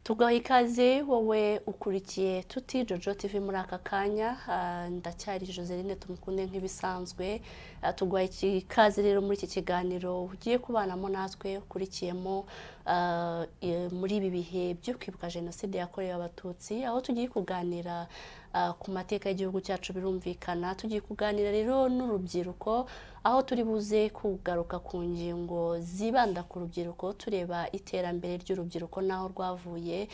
Tugaha ikaze wowe ukurikiye Tuti Jojo TV muri aka kanya. Ndacyari Joseline Tumukunde nk'ibisanzwe. Tuguha ikaze rero muri iki kiganiro ugiye kubanamo natwe, ukurikiyemo muri ibi bihe byo kwibuka Jenoside yakorewe Abatutsi, aho tugiye kuganira ku mateka y'igihugu cyacu. Birumvikana, tugiye kuganira rero n'urubyiruko, aho turi buze kugaruka ku ngingo zibanda ku rubyiruko, tureba iterambere ry'urubyiruko n'aho rwavuye,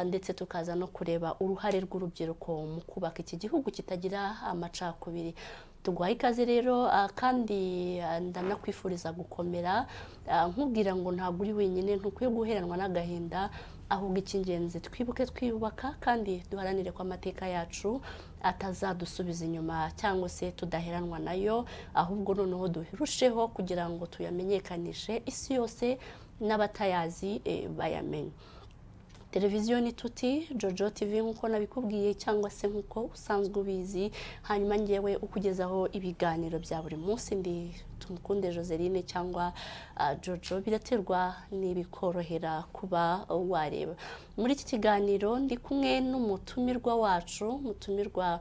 ndetse tukaza no kureba uruhare rw'urubyiruko mu kubaka iki gihugu kitagira amacakubiri. Tuguhaye ikaze rero, kandi ndanakwifuriza gukomera, nkubwira ngo ntabwo uri wenyine, ntukwiye guheranwa n'agahinda, ahubwo icy'ingenzi twibuke twiyubaka kandi duharanire ko amateka yacu atazadusubiza inyuma cyangwa se tudaheranwa nayo, ahubwo noneho durusheho kugira ngo tuyamenyekanishe isi yose n'abatayazi bayamenye. Televiziyo ni Tuti Jojo TV nk'uko nabikubwiye cyangwa se nk'uko usanzwe ubizi. Hanyuma ngewe ukugezaho ibiganiro bya buri munsi ndi Tumukunde Joseline cyangwa Jojo, biraterwa n'ibikorohera kuba wareba. Muri iki kiganiro ndi kumwe n'umutumirwa wacu. Umutumirwa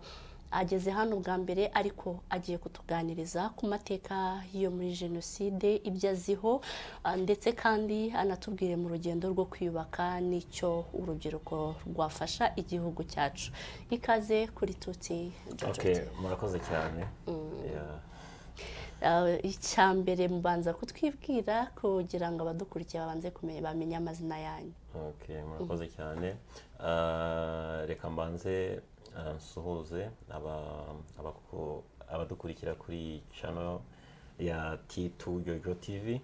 ageze hano bwa mbere, ariko agiye kutuganiriza ku mateka yo muri Jenoside, ibyo aziho, ndetse kandi anatubwire mu rugendo rwo kwiyubaka n'icyo urubyiruko rwafasha igihugu cyacu. Ikaze kuri Tuti Jojo. Okay, murakoze cyane. Yeah. Icya mbere, mubanza kutwibwira kugira ngo abadukurikiye babanze kumenya, bamenye amazina yanyu. Okay, murakoze cyane. Reka mbanze nsuhuze abadukurikira kuri channel ya T2 Jojo TV.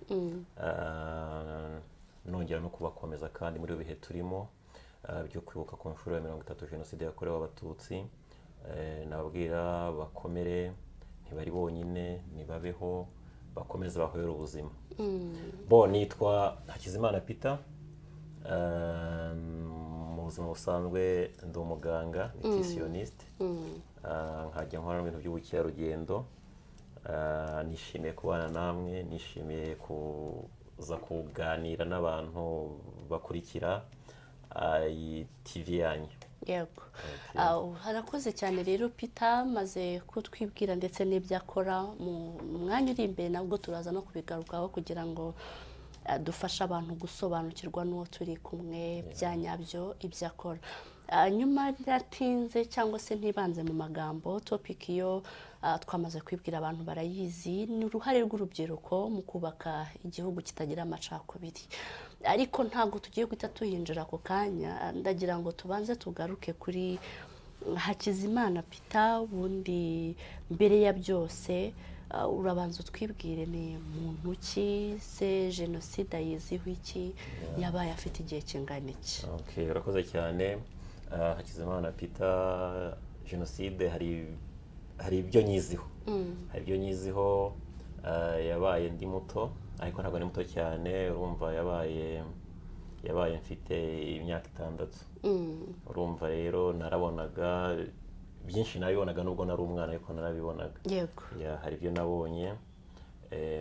Nongera no kubakomeza kandi muri ibi bihe turimo byo kwibuka ku nshuro ya 30 Jenoside yakorewe Abatutsi. Nababwira bakomere, ntibari bonyine, nibabeho, bakomeze bahwere ubuzima. Bo nitwa Hakizimana Peter. Mu buzima busanzwe ndi umuganga nutritionniste, nkajya nkora mu bintu by'ubukerarugendo. Nishimiye kubana namwe, nishimiye kuza kuganira n'abantu bakurikira iyi TV yanyu. Yego. Harakoze cyane rero Peter, maze kutwibwira ndetse n'ibyo akora. Mu mwanya uri imbere nabwo turaza no kubigarukaho kugira ngo dufashe abantu gusobanukirwa n'uwo turi kumwe bya nyabyo, ibyo akora. Nyuma biratinze cyangwa se ntibanze mu magambo, topic yo twamaze kwibwira, abantu barayizi, ni uruhare rw'urubyiruko mu kubaka igihugu kitagira amacakubiri. Ariko ntabwo tugiye guhita tuyinjira ako kanya. Ndagira ngo tubanze tugaruke kuri Hakizimana Peter. Ubundi mbere ya byose, urabanza utwibwire, ni muntu ki se? Jenoside ayiziho iki? Yabaye afite igihe kingana iki? Okay, urakoze cyane. Hakizimana Peter, Jenoside hari ibyo nyiziho, hari ibyo nyiziho. Yabaye ndi muto, ariko ntabwo ari muto cyane. Urumva yabaye mfite imyaka 6. Urumva rero narabonaga byinshi, narabibonaga nubwo nari umwana, ariko narabibonaga. Yeah, hari ibyo nabonye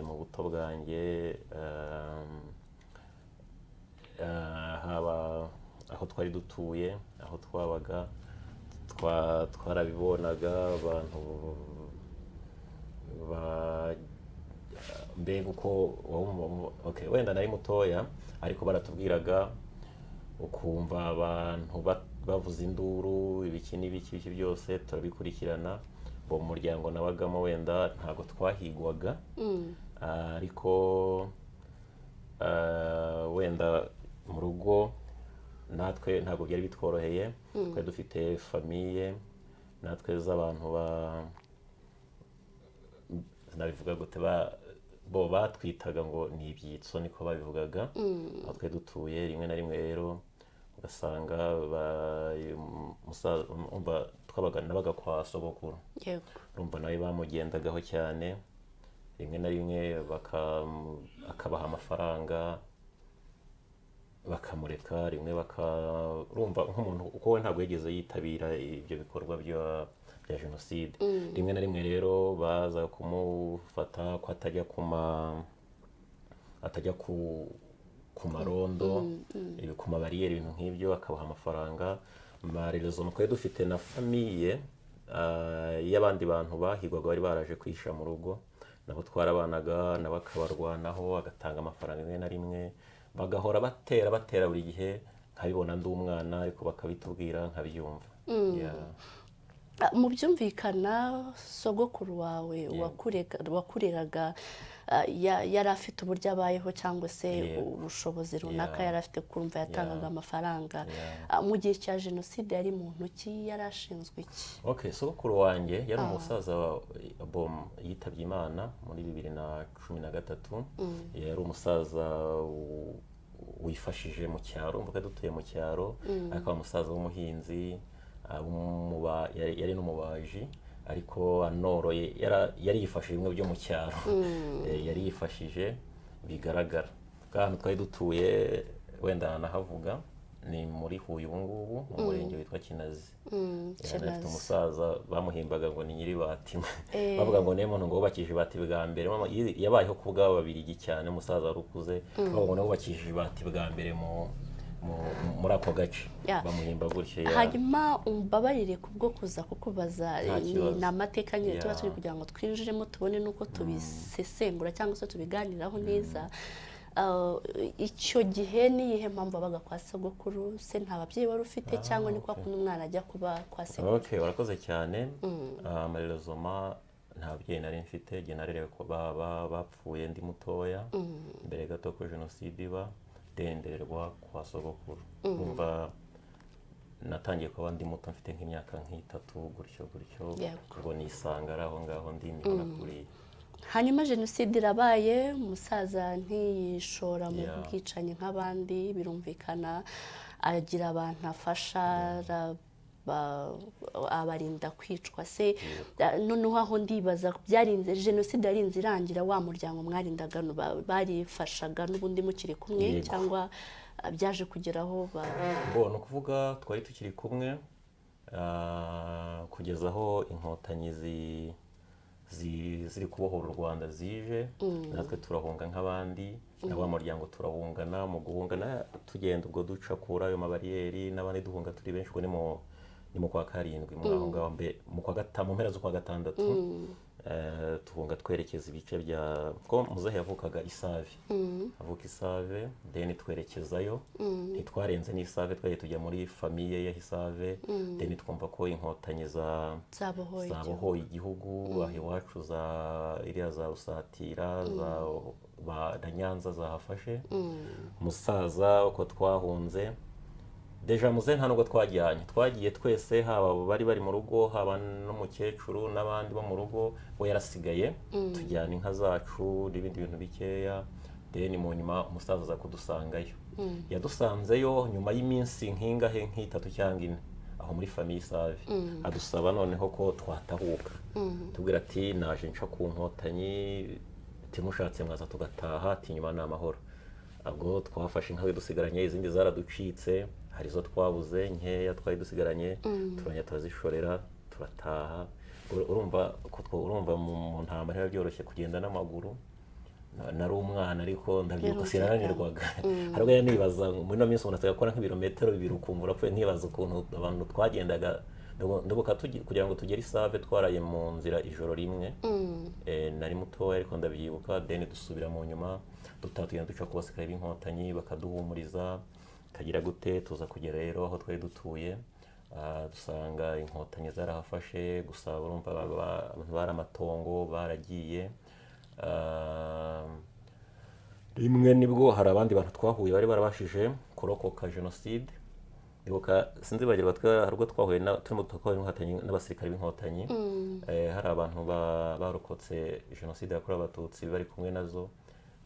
mu buto bwanjye, haba aho twari dutuye, aho twabaga, twarabibonaga, abantu ba mbega uko okay, wenda nari mutoya, ariko baratubwiraga, ukumva abantu bavuza induru, ibiki n'ibiki, ibiki byose turabikurikirana. Bo mu muryango nabagamo wenda ntabwo twahigwaga, ariko wenda mu rugo natwe ntabwo byari bitworoheye. Twari dufite famille natwe z'abantu ba, nabivuga gute, bo batwitaga ngo ni ibyitso, niko babivugaga aho twari dutuye. Rimwe na rimwe rero ugasanga umva twabaga, nabaga kwa sogokuru. Urumva nawe bamugendagaho cyane, rimwe na rimwe akabaha amafaranga bakamureka, rimwe baka, urumva nk'umuntu uko we ntabwo yigeze yitabira ibyo bikorwa bya Jenoside. Rimwe na rimwe rero baza kumufata ko atajya ku ma atajya ku ku marondo, ku mabariyeri, ibintu nk'ibyo, akabaha amafaranga. Marezo twari dufite na famille y'abandi bantu bahigwaga bari baraje kwihisha mu rugo, nabo twarabanaga nabo, akabarwanaho, agatanga amafaranga rimwe na rimwe. Bagahora batera batera buri gihe, nkabibona ndi umwana, ariko bakabitubwira nkabyumva. Yeah. Mu byumvikana, sogokuru wawe wakureraga yari afite uburyo abayeho cyangwa se ubushobozi runaka yari afite, kumva yatangaga amafaranga. Mu gihe cya jenoside yari muntu ki? Yari ashinzwe iki? Okay, sogokuru wanjye yari umusaza bom yitabye Imana muri 2013. Yari umusaza wifashije mu cyaro, mvuga dutuye mu cyaro, akaba umusaza w'umuhinzi, yari n'umubaji, ariko anoroye, yari yifashije bimwe byo mu cyaro. Yari yifashije bigaragara. Ahantu twari dutuye, wenda nahavuga, ni muri Huye ubu ngubu, mu murenge witwa Kinazi. Yari afite Kinazi. umusaza bamuhimbaga ngo ni nyiribati, bavuga ngo niyo muntu ngo wubakishije ibati bwa mbere. Mama, yabayeho ku bw'Ababirigi cyane, umusaza wari ukuze, bavuga ngo niwe wubakishije ibati bwa mbere muri ako gace. Bamuhimba gutyo ya. Hanyuma umbabarire kubwo kuza kukubaza, Nta kibazo. ni amateka nyine tuba turi kugira ngo twinjiremo, tubone n'uko tubisesengura cyangwa se tubiganiraho neza. Icyo gihe niyihe mpamvu wabaga kwa sogokuru se? Nta babyeyi wari ufite, cyangwa ni kwa kundi umwana ajya kuba kwa sekuru? Okay, urakoze cyane. Amarerezoma, nta babyeyi nari mfite. Igihe narerewe ko bapfuye ndi mutoya, mbere gato ko jenoside iba, ndererwa kwa sogokuru. Urumva natangiye kuba ndi muto, mfite nk'imyaka nk'itatu gutyo gutyo. Ubwo nisanga ari aho ngaho ndi, niho nakuriye. Hanyuma jenoside irabaye, umusaza ntiyishora mu bwicanyi nk'abandi, birumvikana, agira abantu afasha, abarinda kwicwa se. Noneho aho ndibaza, byarinze jenoside yarinze irangira, wa muryango mwarindaga barifashaga n'ubundi mukiri kumwe? Yego. Cyangwa byaje kugeraho Bo, ni ukuvuga twari tukiri kumwe kugeza aho Inkotanyi ziri kubohora u Rwanda zije, natwe turahunga nk'abandi, na wa muryango turahungana. Mu guhungana tugenda, ubwo duca kuri ayo mabariyeri n'abandi, duhunga turi benshi. Ubwo ni mu kwa karindwi, muri aho ngaho, mu kwa gatanu, mu mpera z'ukwa gatandatu. Tuhunga twerekeza ibice bya ko muzehe yavukaga Isave, avuka Isave, then twerekezayo. Ntitwarenze n'Isave, twari tujya muri famille ya Isave, then twumva ko Inkotanyi za zabohoye igihugu. Zabohoye igihugu aho iwacu, za iriya za Rusatira, za na Nyanza zahafashe. Umusaza, uko twahunze, déjà muzehe nta nubwo twajyanye, twagiye twese, haba abo bari bari mu rugo, haba n'umukecuru n'abandi bo mu rugo, we yarasigaye. Tujyana inka zacu n'ibindi bintu bikeya, then mu nyuma umusaza aza kudusangayo. Yadusanzeyo nyuma y'iminsi nk'ingahe, nk'itatu cyangwa ine, aho muri famille Save, adusaba noneho ko twatahuka, tubwira ati: "Naje nca ku Nkotanyi, timushatse mwaza tugataha, ati nyuma ni amahoro." Ubwo twafashe inka dusigaranye, izindi zaraducitse, hari izo twabuze nkeya twari dusigaranye, turongera turazishorera, turataha. Urumva ko urumva mu ntambara biba byoroshye kugenda n'amaguru. Nari umwana, ariko ndabyibuka sinananirwaga. Hari ubwo nibaza, muri ino minsi umuntu asigaye akora nk'ibirometero 2 ukumva urapfuye, nkibaza ukuntu abantu twagendaga. Ndibuka kugira ngo tugere Isave twaraye mu nzira ijoro rimwe. Nari mutoya ariko ndabyibuka. Then dusubira mu nyuma, dutaha, tugenda duca ku basirikare b'Inkotanyi, bakaduhumuriza, kagira gute, tuza kugera rero aho twari dutuye. Dusanga Inkotanyi zarahafashe gusa. Urumva abantu bari amatongo baragiye. Rimwe nibwo hari abandi bantu twahuye bari barabashije kurokoka jenoside. Ndibuka, sinzibagirwa, hari ubwo twahuye turimo twahuye n'Inkotanyi, n'abasirikare b'Inkotanyi. Hari abantu barokotse jenoside yakorewe Abatutsi bari kumwe nazo,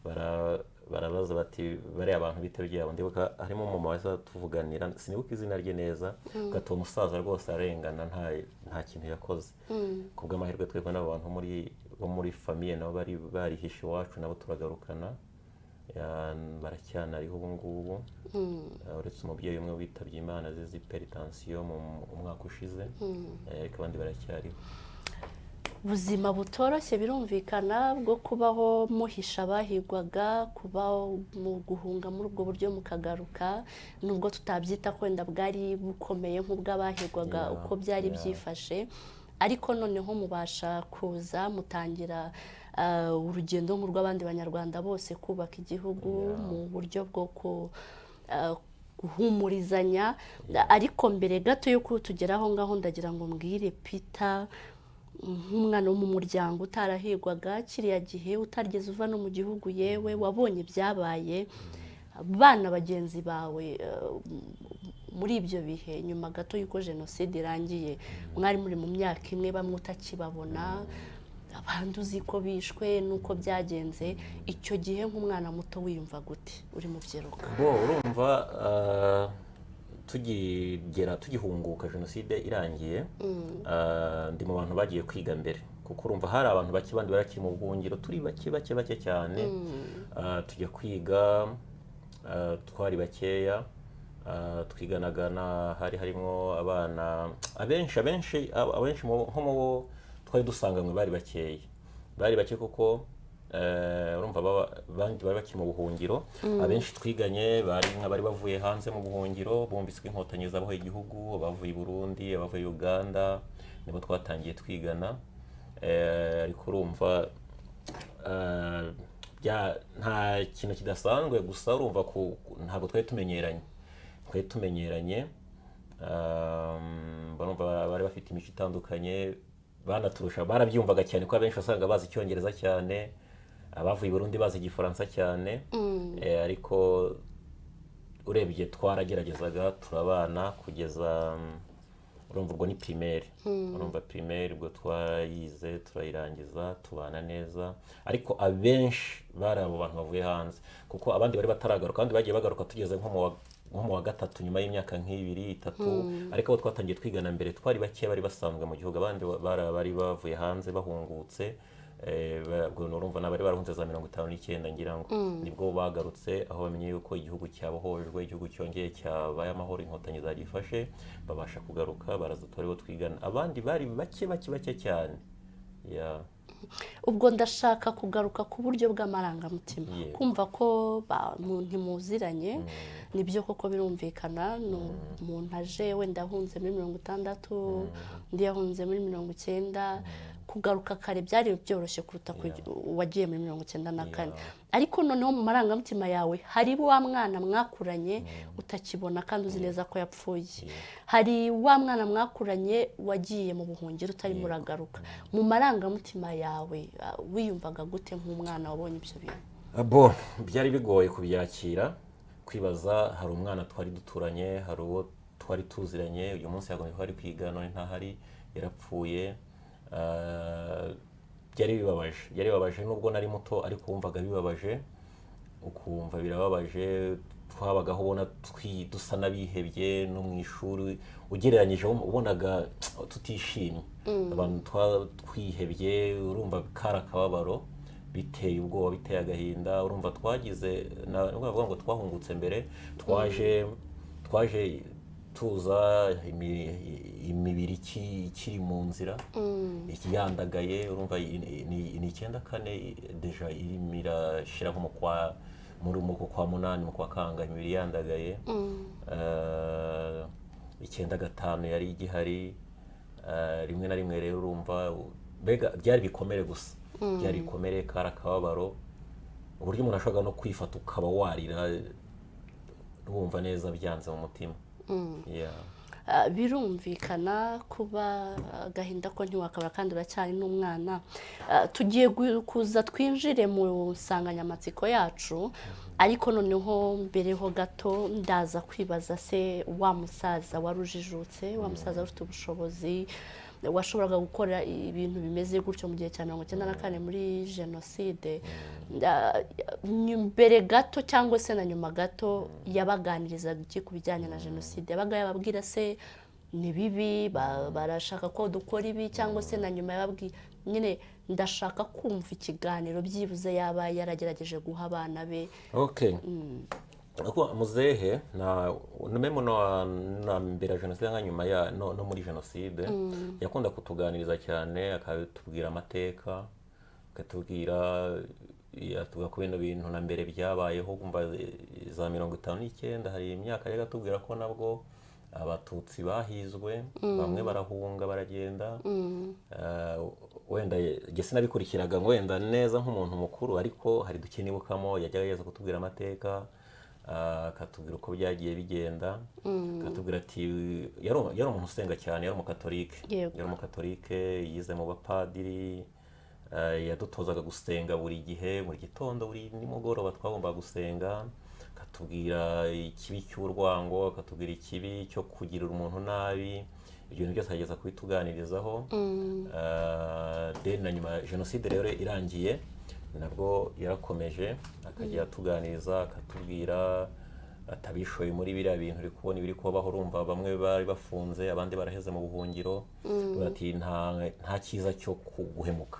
barabaza bati: "Bariya abantu bite byabo?" Ndibuka harimo umumama wahise tuvuganira, sinibuka izina rye neza, ugata uwo musaza rwose arengana, nta kintu yakoze. Ku bw'amahirwe twebwe n'abo bantu bo muri famille nabo bari barihishe iwacu, nabo turagarukana. Baracyanariho ubu ngubu. Uretse umubyeyi umwe witabye Imana azize hypertension mu mwaka ushize, ariko abandi baracyariho. Buzima butoroshye birumvikana, bwo kubaho muhisha abahigwaga, kubaho mu guhunga muri ubwo buryo mukagaruka, nubwo tutabyita ko wenda bwari bukomeye nk'ubw'abahigwaga uko byari byifashe, ariko noneho mubasha kuza mutangira urugendo nk'urw'abandi Banyarwanda bose, kubaka igihugu mu buryo bwo guhumurizanya. Ariko mbere gato yo tugeraho ngaho, ndagira ngo mbwire Peter, nk'umwana wo mu muryango utarahigwaga kiriya gihe, utarigeze uva no mu gihugu, yewe wabonye ibyabaye, bana bagenzi bawe muri ibyo bihe nyuma gato y'uko jenoside irangiye, mwari muri mu myaka imwe, bamwe utakibabona, abandi uzi ko bishwe n'uko byagenze, icyo gihe nk'umwana muto wiyumva gute uri mu byiruka? Bo, urumva, tugigera, tugihunguka jenoside irangiye, ndi mu bantu bagiye kwiga mbere, kuko urumva hari abantu bake, bandi barakiri mu buhungiro, turi bake bake bake cyane. Tujya kwiga, twari bakeya, twiganaga na hari harimo abana abenshi nko mu bo twari dusanganywe bari bakeya, bari bake, kuko urumva abandi bari bakiri mu buhungiro. Abenshi twiganye bari nk'abari bavuye hanze mu buhungiro, bumvise ko Inkotanyi zabohoye igihugu, abavuye i Burundi, abavuye Uganda, nibo twatangiye twigana. Ariko urumva nta kintu kidasanzwe, gusa urumva ntabwo twari tumenyeranye, twari tumenyeranye. Barumva bari bafite imico itandukanye, banaturusha, barabyumvaga cyane, ko abenshi wasanga bazi Icyongereza cyane, abavuye i Burundi bazi Igifaransa cyane. Ariko urebye twarageragezaga turabana kugeza urumva ubwo ni primaire, urumva primaire ubwo twayize turayirangiza, tubana neza. Ariko abenshi bari abo bantu bavuye hanze, kuko abandi bari bataragaruka. Abandi bagiye bagaruka tugeze nko mu wa gatatu, nyuma y'imyaka nk'ibiri itatu. Ariko abo twatangiye twigana mbere twari bake, bari basanzwe mu gihugu. Abandi bari bavuye hanze bahungutse. Ubwo urumva n'abari barahunze za 59, ngira ngo nibwo bagarutse, aho bamenye yuko igihugu cyabohojwe, igihugu cyongeye cyabaye amahoro, Inkotanyi zagifashe, babasha kugaruka, baraza turiho twigana. Abandi bari bake bake bake cyane, yeah. Ubwo ndashaka kugaruka ku buryo bw'amarangamutima. Kumva ko ntimuziranye, nibyo koko birumvikana, ni umuntu aje wenda ahunze muri 60, undi yahunze muri 90, kugaruka kare byari byoroshye kuruta uwagiye muri 94. Ariko noneho mu marangamutima yawe hari wa mwana mwakuranye utakibona kandi uzi neza ko yapfuye, hari wa mwana mwakuranye wagiye mu buhungiro utarimo uragaruka. Mu marangamutima yawe wiyumvaga gute nk'umwana wabonye ibyo bintu? Bo, byari bigoye kubyakira, kwibaza hari umwana twari duturanye, hari uwo twari tuziranye, uyu munsi yagombye kuba ari kwiga none ntahari, yarapfuye. Byari bibabaje, byari bibabaje nubwo nari muto, ariko wumvaga bibabaje, ukumva birababaje. Twabagaho ubona dusa n'abihebye, no mu ishuri ugereranyije ubonaga tutishimye, abantu twihebye. Urumva kari akababaro, biteye ubwoba, biteye agahinda. Urumva twagize nubwo bavuga ngo twahungutse mbere, twaje tuza imibiri ikiri mu nzira, ikiyandagaye. Urumva ni 94 déjà, irimo irashira nko mu kwa muri mu kwa munani, mu kwa kanga, imibiri yandagaye. 95 yari igihari. Rimwe na rimwe rero urumva mbega byari ibikomere gusa, byari ibikomere, kari akababaro, uburyo umuntu ashobora no kwifata ukaba warira, wumva neza byanze mu mutima. Yeah. Birumvikana kuba agahinda ko ntiwakabura kandi uracyari n'umwana. Tugiye kuza twinjire mu nsanganyamatsiko yacu, ariko noneho mbere ho gato ndaza kwibaza se wa musaza wari ujijutse, wa musaza ufite ubushobozi, washoboraga gukora ibintu bimeze gutyo mu gihe cya 94 muri jenoside, mbere gato cyangwa se na nyuma gato, yabaganirizaga iki ku bijyanye na jenoside? Yabaga yababwira se ni bibi, barashaka ko dukora ibi, cyangwa se na nyuma yababwiye nyine? Ndashaka kumva ikiganiro byibuze yaba yaragerageje guha abana be. Okay. Ariko muzehe na même na mbere ya jenoside nka nyuma ya no muri jenoside yakunda kutuganiriza cyane, akatubwira amateka, akatubwira, yatubwira ko bino bintu na mbere byabayeho kumva za 59. Hari imyaka yajyaga atubwira ko nabwo Abatutsi bahizwe, bamwe barahunga baragenda. Wenda jye sinabikurikiraga ngo wenda neza nk'umuntu mukuru, ariko hari duke nibukamo. Yajyaga yaza kutubwira amateka, akatubwira uko byagiye bigenda, akatubwira ati yari umuntu usenga cyane, yari umukatolike. Yari umukatolike, yize mu bapadiri. Yadutozaga gusenga buri gihe, buri gitondo, buri nimugoroba twagombaga gusenga. Akatubwira ikibi cy'urwango, akatubwira ikibi cyo kugirira umuntu nabi. Ibyo bintu byose ageza kubituganirizaho. Then na nyuma ya jenoside rero irangiye nabwo yarakomeje akajya atuganiriza, akatubwira atabishoye muri biriya bintu uri kubona ibiri kubaho. Urumva bamwe bari bafunze, abandi baraheze mu buhungiro. Ati nta cyiza cyo guhemuka,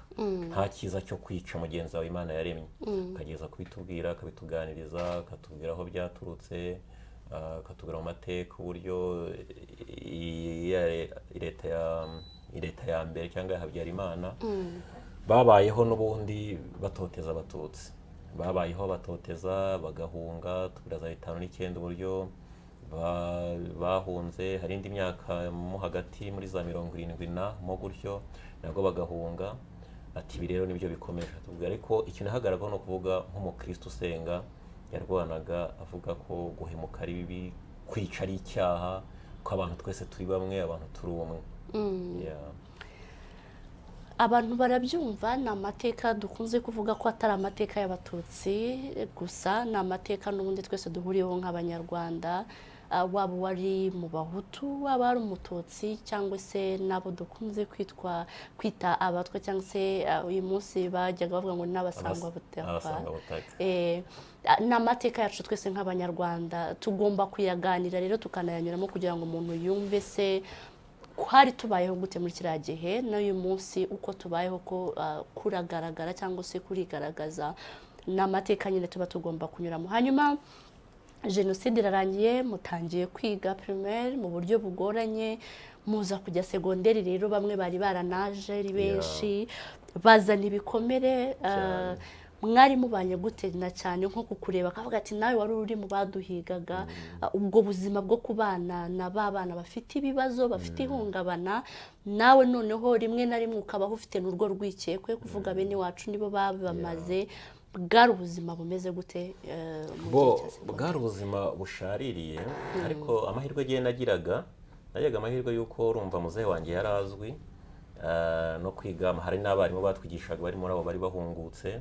nta cyiza cyo kwica mugenzi wawe Imana yaremye. Akageza kubitubwira, akabituganiriza, akatubwira aho byaturutse, akatubwira mu mateka uburyo leta ya mbere cyangwa ya Habyarimana babayeho n'ubundi batoteza Abatutsi, babayeho batoteza bagahunga. Tubwira za 59 uburyo bahunze, hari indi myaka mo hagati muri za 70 na mo gutyo nabwo bagahunga. Ati ibi rero nibyo bikomeje tubwira. Ariko ikintu ahagaragaho ni ukuvuga nk'umukristo usenga, yarwanaga avuga ko guhemuka ari bibi, kwica ari icyaha, ko abantu twese turi bamwe, abantu turi umwe. Yeah. Abantu barabyumva, ni amateka dukunze kuvuga ko atari amateka y'Abatutsi gusa, ni amateka n'ubundi twese duhuriyeho nk'Abanyarwanda. Waba wari mu Bahutu, waba ari Umututsi, cyangwa se n'abo dukunze kwita Abatwa, cyangwa se uyu munsi bajyaga bavuga ngo n'abasangwabutaka. Abasangwabutaka. Ni amateka yacu twese nk'Abanyarwanda, tugomba kuyaganira rero tukanayanyuramo kugira ngo umuntu yumve se twari tubayeho gute muri kiriya gihe, n'uyu munsi uko tubayeho ko kuragaragara cyangwa se kurigaragaza. Ni amateka nyine tuba tugomba kunyuramo. Hanyuma jenoside irarangiye, mutangiye kwiga primaire mu buryo bugoranye, muza kujya segonderi. Rero bamwe bari baranaje ari benshi, bazana ibikomere. Mwari mubanye gute, na cyane nko kukureba akavuga ati nawe wari uri mu baduhigaga? Ubwo buzima bwo kubana na ba bana bafite ibibazo, bafite ihungabana, nawe noneho rimwe na rimwe ukabaho ufite n'urwo rwikekwe, kuvuga bene wacu nibo babamaze, bwari ubuzima bumeze gute mu Bo gihe cya segonderi? Bwari ubuzima bushaririye, ariko amahirwe agiye nagiraga amahirwe y'uko urumva muzehe wanjye yari azwi, no kwiga hari n'abarimu batwigishaga bari muri abo bari bahungutse.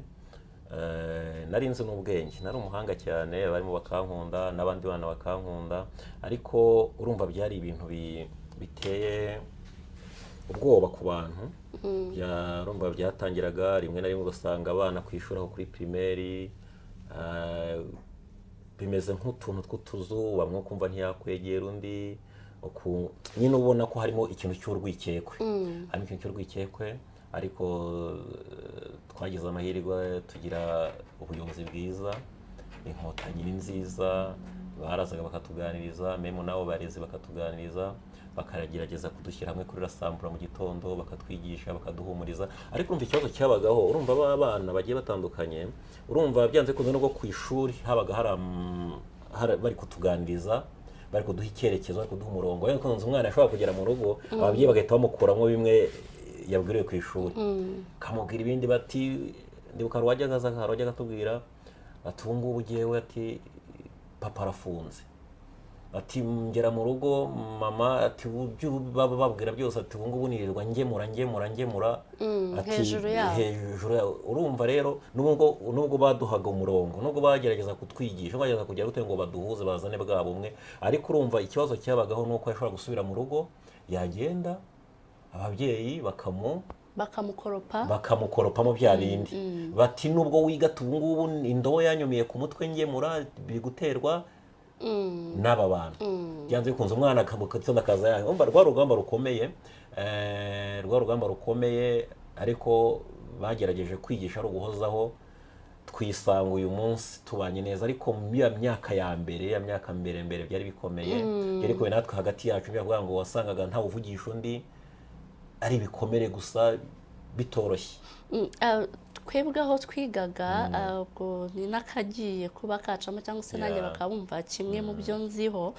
Nari nzi n'ubwenge, nari umuhanga cyane, abarimu bakankunda n'abandi bana bakankunda. Ariko urumva byari ibintu biteye ubwoba ku bantu. Urumva byatangiraga rimwe na rimwe ugasanga abana ku ishuri aho kuri primaire bimeze nk'utuntu tw'utuzu, bamwe ukumva ntiyakwegera undi, nyine ubona ko harimo ikintu cy'urwikekwe, harimo ikintu cy'urwikekwe. Ariko twagize amahirwe tugira ubuyobozi bwiza, Inkotanyi ni nziza, barazaga bakatuganiriza, même n'abo barezi bakatuganiriza, bakagerageza kudushyira hamwe kuri rassemblement mu gitondo, bakatwigisha, bakaduhumuriza. Ariko urumva ikibazo cyabagaho, urumva ba bana bagiye batandukanye, urumva byanze bikunze nubwo ku ishuri habaga hari bari kutuganiriza, bari kuduha icyerekezo, bari kuduha umurongo, ariko umwana ashobora kugera mu rugo ababyeyi bagahita bamukuramo bimwe yabwiriwe ku ishuri, kamubwira ibindi. Bati ndibuka hari uwajyaga atubwira ati ubu ngubu ugewe, ati papa arafunze, ati ngera mu rugo mama, ati ibyo baba babwira byose, ati ubu ngubu nirirwa ngemura, ngemura, ngemura, ati Hejuru yabo. Hejuru yabo. Urumva rero nubwo baduhaga umurongo, nubwo bagerageza kutwigisha, bagerageza kugira gute ngo baduhuze, bazane bwa bumwe, ariko urumva ikibazo cyabagaho ni uko yashobora gusubira mu rugo, yagenda ababyeyi Bakamukoropa. Bakamukoropamo bya bindi, bati nubwo wiga, ati ubu ngubu indobo yanyumiye ku mutwe ngemura, biri guterwa n'aba bantu. Byanze bikunze umwana akamuka akaza yanga. Urumva rwa rugamba rukomeye, rwa rugamba rukomeye, ariko bagerageje kwigisha ari uguhozaho. Twisanga uyu munsi tubanye neza, ariko muri ya myaka ya mbere, ya myaka mbere mbere, byari bikomeye, byari bikomeye. Natwe hagati yacu byavuga ngo wasangaga ntawe uvugisha undi, ari ibikomere gusa, bitoroshye. Twebwe aho twigaga, ubwo ni n'akagiye kuba kacamo cyangwa se nanjye bakaba bumva kimwe mu byo nziho.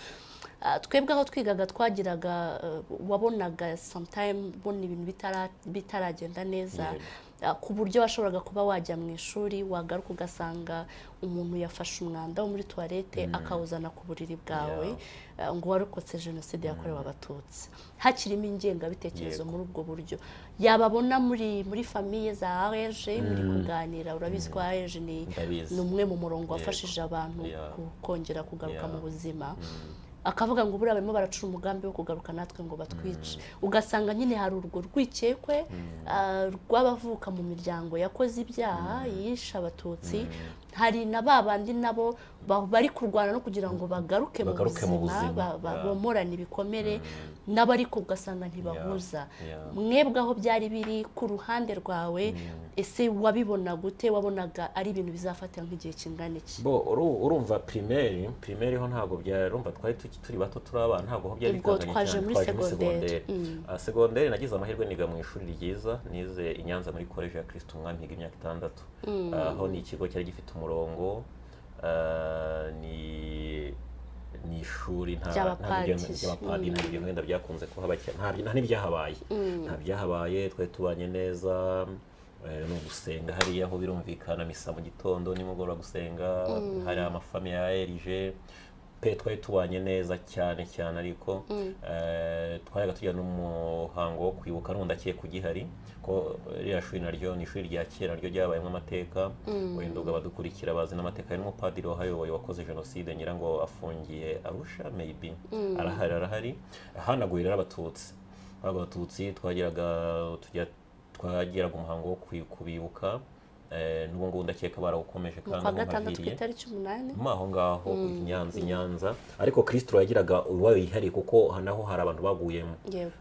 Twebwe aho twigaga twagiraga, wabonaga sometime ubona ibintu bitaragenda neza, ku buryo washoboraga kuba wajya mu ishuri, wagaruka ugasanga umuntu yafashe umwanda wo muri toilette akawuzana ku buriri bwawe, ngo warokotse Jenoside yakorewe Abatutsi. Hakirimo ingengabitekerezo muri ubwo buryo yababona muri famille za AERG muri kuganira. Urabizi ko AERG ni Ndabizi. ni umwe mu murongo wafashije abantu kongera kugaruka mu buzima, akavuga ngo buriya barimo baracura umugambi wo kugaruka natwe ngo batwice. Ugasanga nyine hari urwo rwikekwe rw'abavuka mu miryango yakoze ibyaha, yishe Abatutsi. Hari na ba bandi nabo bari kurwana no kugira ngo bagaruke mu Bagaruke mu buzima, buzima. Bomorane ibikomere nabo, ariko ugasanga ntibahuza. Mwebwe aho byari biri ku ruhande rwawe, ese wabibona gute? Wabonaga ari ibintu bizafatira nk'igihe kingana iki? Bo urumva primaire ho ntabwo byari, urumva twari turi bato, turi abana, ntabwo ho byari Ubwo bikanganye twaje cyane. muri Twaje muri segonderi. segonderi. Segonderi nagize amahirwe niga mu ishuri ryiza, nize i Nyanza muri Collège ya Kristo Umwami, higa imyaka 6. Aho ni ikigo cyari gifite umurongo, ni ishuri nta Ry'abapadiri. Ry'abapadiri, nta bintu wenda byakunze kuhaba cyane, nta n'ibyahabaye, nta byahabaye. Twari tubanye neza, ni ugusenga hariya, aho birumvikana, misa mu gitondo, nimugoroba gusenga, hari amafamille ya AERG pe. Twari tubanye neza cyane cyane, ariko twajyaga tujya n'umuhango wo kwibuka, n'ubundi akeye kugihari ko ririya shuri naryo ni ishuri rya kera, naryo ryabayemo amateka. Wenda ubwo abadukurikira bazi n'amateka. Hari n'umupadiri wahayoboye wakoze jenoside, ngira ngo afungiye Arusha maybe, arahari, arahari. Hanaguye rero Abatutsi, abo Abatutsi twagiraga tujya, twagiraga umuhango wo kubibuka, n'ubu ngubu ndakeka barawukomeje. Mu Kandi kwa aho gatandatu ku mpaviriye itariki 8. mo aho ngaho i Nyanza, i Nyanza, ariko Kristo yagiraga uwayo yihariye, kuko naho hari abantu baguyemo.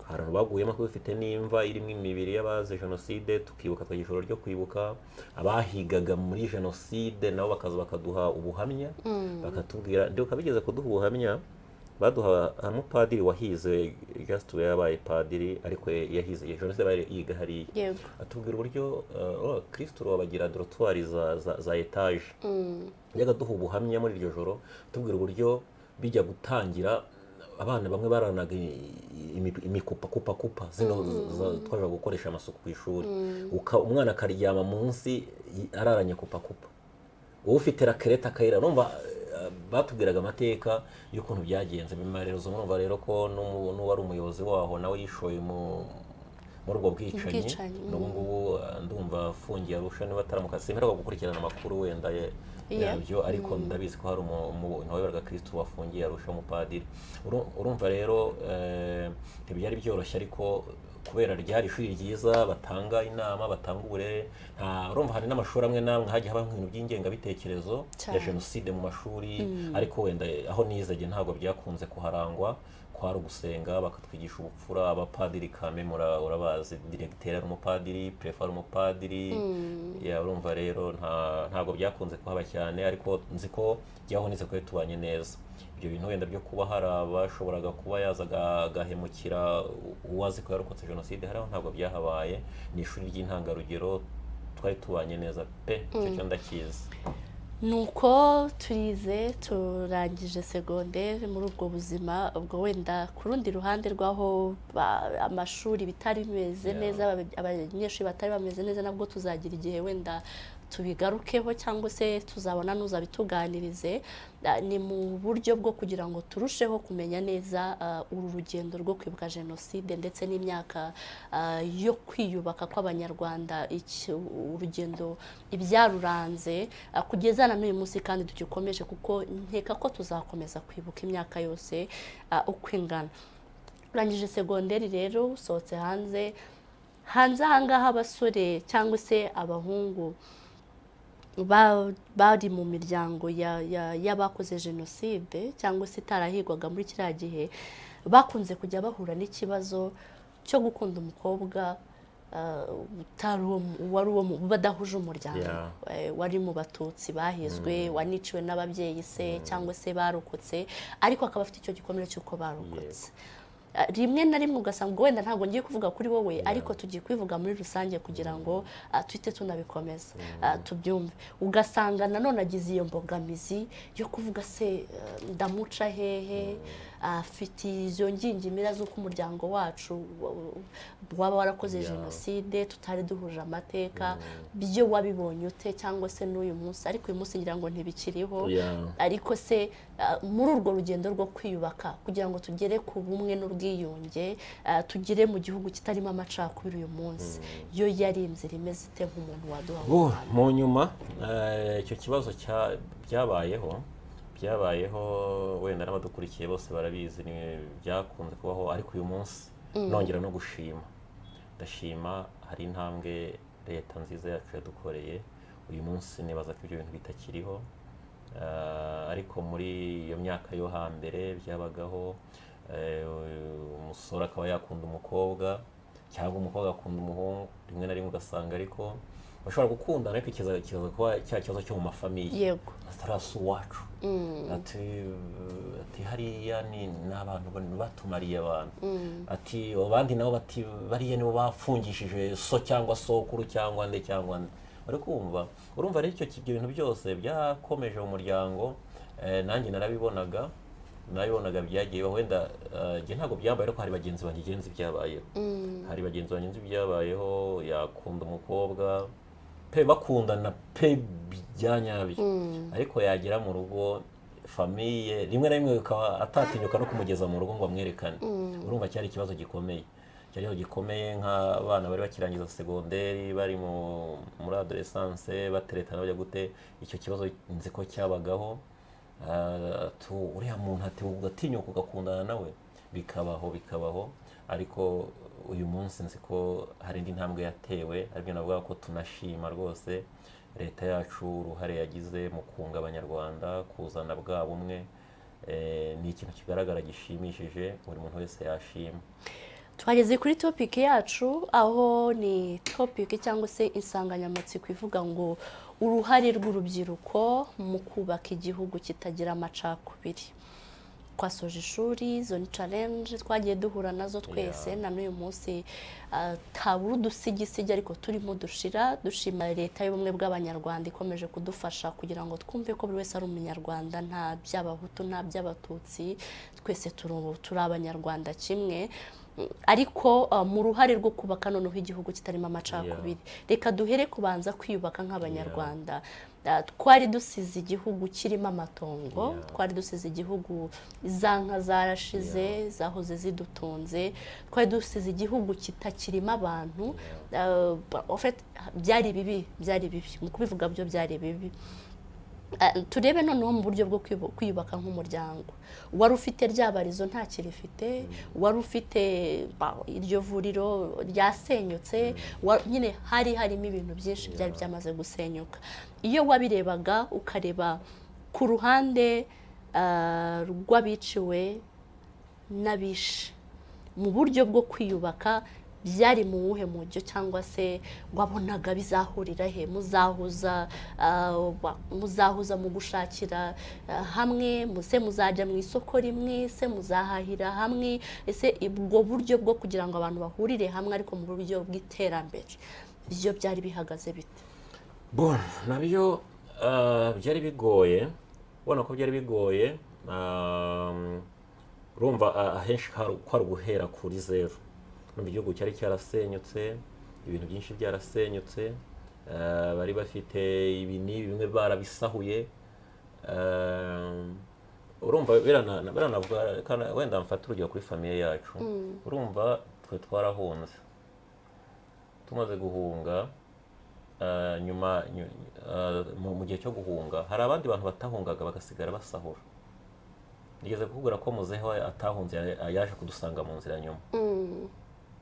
Hari abantu baguyemo, kuko dufite n'imva irimo imibiri y'abazize jenoside, tukibuka, tukagira ijoro ryo kwibuka. Abahigaga muri jenoside nabo bakaza bakaduha ubuhamya, bakatubwira. Ndibuka bigeze kuduha ubuhamya, baduha umupadiri wahize, just we yabaye padiri, ariko yahize jenoside yabaye yiga hariya. Atubwira uburyo oh, Kristo babagira dortoir za étage. Yajyaga aduha ubuhamya muri iryo joro, atubwira uburyo bijya gutangira abana bamwe baranaga imikupa kupa kupa zino twajaga gukoresha amasuku ku ishuri. Umwana akaryama munsi araranye kupa kupa, wowe ufite rakerete akayira. Urumva, batubwiraga amateka y'ukuntu byagenze. Bimarezo murumva rero ko n'uwari umuyobozi waho nawe yishoye muri ubwo bwicanyi. Ubwicanyi. N'ubu ngubu ndumva afungiye Arusha niba ataramukase. Simperuka gukurikirana amakuru wenda yabyo, ariko ndabizi ko hari umuntu wayoboraga Kristo wafungiye Arusha, umupadiri. Urumva rero, ntibyari byoroshye, ariko kubera ryari ishuri ryiza, batanga inama, batanga uburere, nta urumva hari n'amashuri amwe n'amwe hagiye habaho ibintu by'ingengabitekerezo ya jenoside mu mashuri, ariko wenda aho nize jye ntabwo byakunze kuharangwa. Kwari ugusenga, bakatwigisha ubupfura. Abapadiri kame urabazi, diregiteri ari umupadiri, préfet ari umupadiri. Ya, urumva rero ntabwo byakunze kuhaba cyane, ariko nzi ko jyaho nize ko tubanye neza. Ibyo bintu wenda byo kuba hari abashoboraga kuba yazaga agahemukira uwazi ko yarokotse jenoside hariho, ntabwo byahabaye. Ni ishuri ry'intangarugero, twari tubanye neza pe, icyo cyo ndakizi. Nuko turize, turangije segonderi muri ubwo buzima. Ubwo wenda ku rundi ruhande rw'aho amashuri bitari bimeze neza, abanyeshuri batari bameze neza, nabwo tuzagira igihe wenda tubigarukeho cyangwa se tuzabona n'uzabituganirize. Ni mu buryo bwo kugira ngo turusheho kumenya neza uru rugendo rwo kwibuka jenoside ndetse n'imyaka yo kwiyubaka kw'Abanyarwanda, urugendo, ibyaruranze kugeza na n'uyu munsi, kandi tugikomeje, kuko nkeka ko tuzakomeza kwibuka imyaka yose uko ingana. Urangije segonderi rero, usohotse hanze. Hanze ahangaha abasore cyangwa se abahungu bari mu miryango y'abakoze jenoside cyangwa se itarahigwaga muri kiriya gihe, bakunze kujya bahura n'ikibazo cyo gukunda umukobwa. Utari wari uwo badahuje umuryango, wari mu Batutsi bahizwe, waniciwe n'ababyeyi se cyangwa se barokotse, ariko akaba afite icyo gikomere cy'uko barokotse. Rimwe na rimwe ugasanga, wenda ntabwo ngiye kuvuga kuri wowe, ariko tugiye kubivuga muri rusange kugira ngo tuhite tunabikomeza, tubyumve. Ugasanga nanone agize iyo mbogamizi yo kuvuga: "Se ndamuca hehe?" Afite izo ngingimira z'uko umuryango wacu waba warakoze jenoside, tutari duhuje amateka. Byo wabibonye ute? Cyangwa se n'uyu munsi, ariko uyu munsi ngira ngo ntibikiriho, ariko se muri urwo rugendo rwo kwiyubaka kugira ngo tugere ku bumwe n'ubwiyunge, tugere mu gihugu kitarimo amacakubiri uyu munsi, yo yari inzira imeze ite nk'umuntu waduha? Mu nyuma icyo kibazo byabayeho, wenda n'abadukurikiye bose barabizi, ni byakunze kubaho. Ariko uyu munsi nongera no gushima, ndashima, hari intambwe leta nziza yacu yadukoreye. Uyu munsi nibaza ko ibyo bintu bitakiriho. Ariko muri iyo myaka yo hambere byabagaho, umusore akaba yakunda umukobwa cyangwa umukobwa agakunda umuhungu. Rimwe na rimwe ugasanga ariko bashobora gukundana, ariko kikaza kuba cya kibazo cyo mu mafamille, atarasi uwacu, ati hariya ni abantu batumariye abantu, ati abandi nabo bati bariya nibo bafungishije so cyangwa sokuru cyangwa nde cyangwa nde. Uri kumva? Urumva rero ibyo bintu byose byakomeje mu muryango. Nanjye narabibonaga, byagiye bibaho. Wenda njye ntabwo byambaye, ariko hari bagenzi banjye nzi byabayeho, hari bagenzi banjye nzi byabayeho. Yakunda umukobwa pe, bakundana pe bya nyabyo, ariko yagera mu rugo, famille rimwe na rimwe bikaba atatinyuka no kumugeza mu rugo ngo amwerekane. Urumva cyari ikibazo gikomeye, cyari ikibazo gikomeye nk'abana bari bakirangiza segonderi, bari muri adolescence, bateretana, bajya gute. Icyo kibazo nzi ko cyabagaho. Uriya muntu ati ugatinyuka ugakundana nawe, bikabaho, bikabaho. Ariko uyu munsi nzi ko hari indi ntambwe yatewe, aribyo navuga ko tunashima rwose leta yacu uruhare yagize mu kunga Abanyarwanda, kuzana bwa bumwe. Ni ikintu kigaragara gishimishije, buri muntu wese yashima. Twageze kuri topic yacu, aho ni topic cyangwa se insanganyamatsiko ivuga ngo uruhare rw'urubyiruko mu kubaka igihugu kitagira amacakubiri. Twasoje ishuri, izo ni challenge twagiye duhura nazo twese. Na n'uyu munsi ntabura udusigisigi, ariko turimo dushira. Dushima Leta y'Ubumwe bw'Abanyarwanda ikomeje kudufasha kugira ngo twumve ko buri wese ari Umunyarwanda, nta by'Abahutu, nta by'Abatutsi, twese turi Abanyarwanda kimwe. Ariko mu ruhare rwo kubaka noneho igihugu kitarimo amacakubiri, reka duhere kubanza kwiyubaka nk'Abanyarwanda. Twari dusize igihugu kirimo amatongo, twari dusize igihugu za nka zarashize zahoze zidutunze, twari dusize igihugu kitakirimo abantu. En fait, byari bibi, byari bibi mu kubivuga byo byari bibi. Turebe noneho mu buryo bwo kwiyubaka nk'umuryango. Wari ufite rya barizo ntakirifite, wari ufite iryo vuriro ryasenyutse, nyine hari harimo ibintu byinshi byari byamaze gusenyuka. Iyo wabirebaga, ukareba ku ruhande rw'abiciwe n'abishe, mu buryo bwo kwiyubaka byari mu wuhe mujyo, cyangwa se wabonaga bizahurira he? Muzahuza muzahuza mu gushakira hamwe muse muzajya mu isoko rimwe se, muzahahira hamwe ese? Ubwo buryo bwo kugira ngo abantu bahurire hamwe ariko mu buryo bw'iterambere, byo byari bihagaze bite? Bon, nabyo byari bigoye, ubona ko byari bigoye. Urumva ahenshi kwari uguhera kuri zeru. Urumva igihugu cyari cyarasenyutse, ibintu byinshi byarasenyutse, bari bafite ibi n'ibi, bimwe barabisahuye. Urumva biranavuga wenda mfate urugero kuri famille yacu. Urumva twe twarahunze, tumaze guhunga, nyuma mu gihe cyo guhunga hari abandi bantu batahungaga bagasigara basahura. Nigeze kukubwira ko muzehe we atahunze, yaje kudusanga mu nzira nyuma.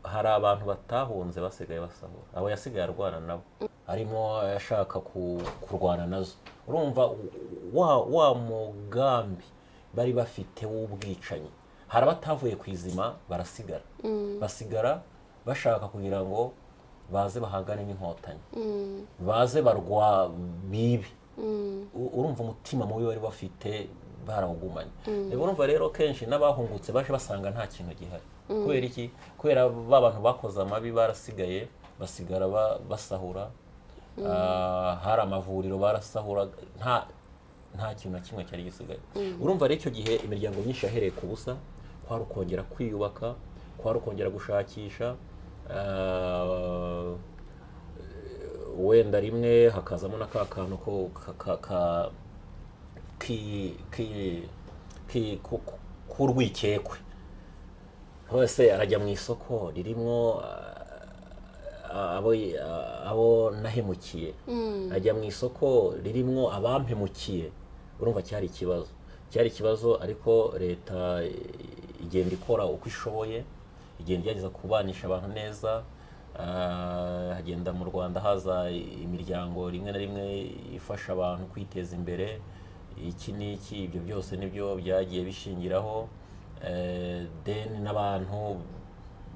Hari abantu batahunze basigaye basahura, abo yasigaye arwana nabo, arimo ashaka kurwana nazo. Urumva wa mugambi bari bafite w'ubwicanyi, hari abatavuye ku izima barasigara, basigara bashaka kugira ngo Baze bahangane n'Inkotanyi, baze barwa bibe. Urumva umutima mubi bari bafite barawugumanye. Urumva rero kenshi n'abahungutse baje basanga nta kintu gihari. Kubera iki? Kubera ba bantu bakoze amabi barasigaye, basigara basahura. Hari amavuriro barasahura, nta kintu na kimwe cyari gisigaye. Urumva rero icyo gihe imiryango myinshi yahereye ku busa, kwari ukongera kwiyubaka, kwari ukongera gushakisha. Wenda rimwe hakazamo na ka kantu ko ka- ka- ka- ki- ki- ki- ku- k'urwikekwe. Hose arajya mu isoko ririmo abo nahemukiye, ajya mu isoko ririmo abampemukiye. Urumva cyari ikibazo, cyari ikibazo. Ariko leta igenda ikora uko ishoboye, igenda igerageza kubanisha abantu neza. Hagenda mu Rwanda haza imiryango rimwe na rimwe ifasha abantu kwiteza imbere, iki n'iki. Ibyo byose nibyo byagiye bishingiraho. Then n'abantu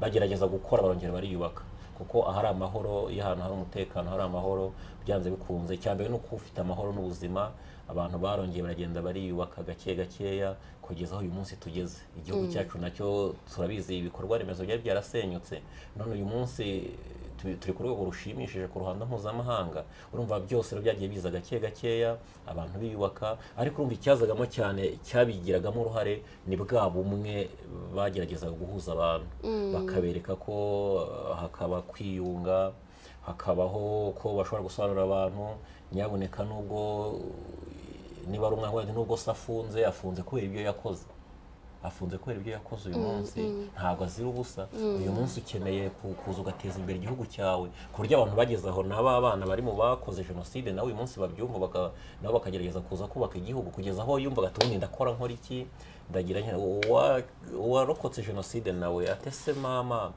bagerageza gukora, barongera bariyubaka, kuko ahari amahoro, iyo ahantu hari umutekano, hari amahoro, byanze bikunze icya mbere ni uko ufite amahoro n'ubuzima. Abantu barongeye baragenda bariyubaka gake gakeya kugeza aho uyu munsi tugeze. Igihugu cyacu nacyo turabizi, ibikorwa remezo byari byarasenyutse, none uyu munsi turi ku rwego rushimishije ku ruhando mpuzamahanga. Urumva byose rero byagiye biza gake gakeya, abantu biyubaka. Ariko urumva icyazagamo cyane, cyabigiragamo uruhare, ni bwa bumwe bageragezaga guhuza abantu, bakabereka ko hakaba kwiyunga, hakabaho ko bashobora gusobanurira abantu: nyabuneka, nubwo niba ari umwana wenda, nubwo se afunze, afunze kubera ibyo yakoze, afunze kubera ibyo yakoze. Uyu munsi ntabwo azira ubusa. Uyu munsi ukeneye kuza ugateza imbere igihugu cyawe, ku buryo abantu bageze aho n'aba bana bari mu bakoze jenoside nawe uyu munsi babyumva, nabo bakagerageza kuza kubaka igihugu, kugeza aho yumvaga ati: "Ubundi ndakora nkora iki? Ndagira nte?" Uwarokotse jenoside nawe atese mama,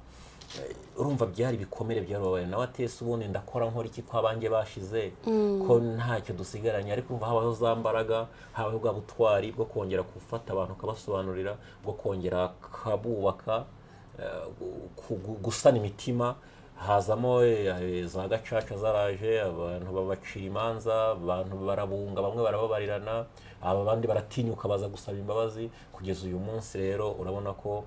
urumva byari ibikomere byarababaye, nawe atese: "Ubundi ndakora nkora iki ko abanjye bashize, ko ntacyo dusigaranye?" Ariko urumva habaho za mbaraga, habaho bwa butwari bwo kongera gufata abantu ukabasobanurira, bwo kongera kabubaka, gusana imitima. Hazamo za gacaca zaraje, abantu babacira imanza, abantu barabunga, bamwe barababarirana, abandi baratinyuka baza gusaba imbabazi. Kugeza uyu munsi rero urabona ko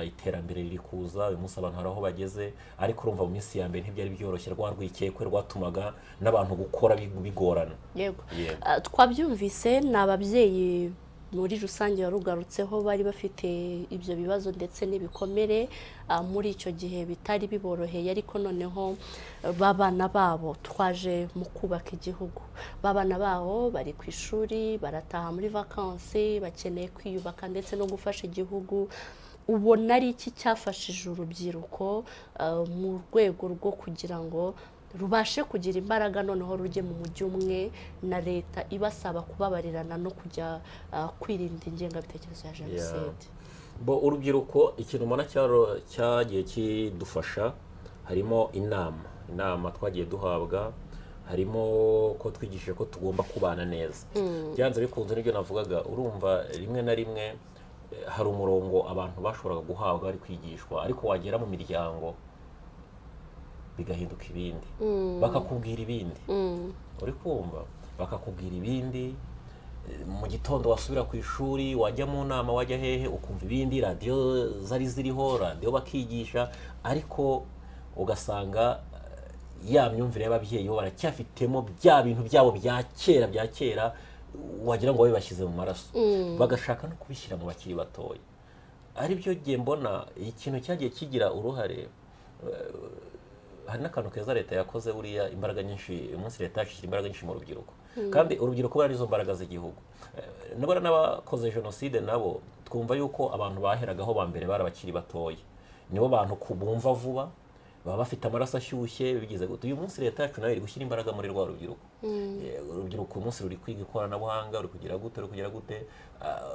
iterambere riri kuza. Uyu munsi abantu hari aho bageze. Ariko urumva mu minsi ya mbere ntibyari byoroshye, rwa rwikekwe rwatumaga n'abantu gukora bigorana. Yego. Yego. Twabyumvise, ni ababyeyi muri rusange warugarutseho bari bafite ibyo bibazo ndetse n'ibikomere muri icyo gihe bitari biboroheye. Ariko noneho b'abana babo twaje mu kubaka igihugu, b'abana babo bari ku ishuri, barataha muri vakansi, bakeneye kwiyubaka ndetse no gufasha igihugu. Ubona ari iki cyafashije urubyiruko mu rwego rwo kugira ngo rubashe kugira imbaraga, noneho rujye mu mujyi umwe na leta ibasaba kubabarirana no kujya kwirinda ingengabitekerezo ya jenoside? Bo urubyiruko, ikintu mbona cyagiye kidufasha harimo inama twagiye duhabwa, harimo ko twigishije ko tugomba kubana neza byanze bikunze. Nibyo navugaga. Urumva rimwe na rimwe hari umurongo abantu bashoboraga guhabwa bari kwigishwa, ariko wagera mu miryango bigahinduka ibindi, bakakubwira ibindi. Uri kumva bakakubwira ibindi, mu gitondo wasubira ku ishuri, wajya mu nama, wajya hehe, ukumva ibindi. Radiyo zari ziriho, radiyo bakigisha, ariko ugasanga ya myumvire y'ababyeyi bo baracyafitemo bya bintu byabo bya kera, bya kera, wagira ngo babibashyize mu maraso, bagashaka no kubishyira mu bakiri batoya. Aribyo gihe mbona ikintu cyagiye kigira uruhare. Hari n'akantu keza leta yakoze buriya, imbaraga nyinshi. Uyu munsi leta yacu ishyira imbaraga nyinshi mu rubyiruko, kandi urubyiruko buriya nizo mbaraga z'igihugu. Nibura n'abakoze jenoside nabo twumva yuko abantu baheragaho ba mbere bari abakiri batoya, nibo bantu bumva vuba, baba bafite amaraso ashyushye, bigize gute. Uyu munsi leta yacu nayo iri gushyira imbaraga muri rwa rubyiruko. Urubyiruko uyu munsi ruri kwiga ikoranabuhanga, ruri kugira gute, ruri kugira gute.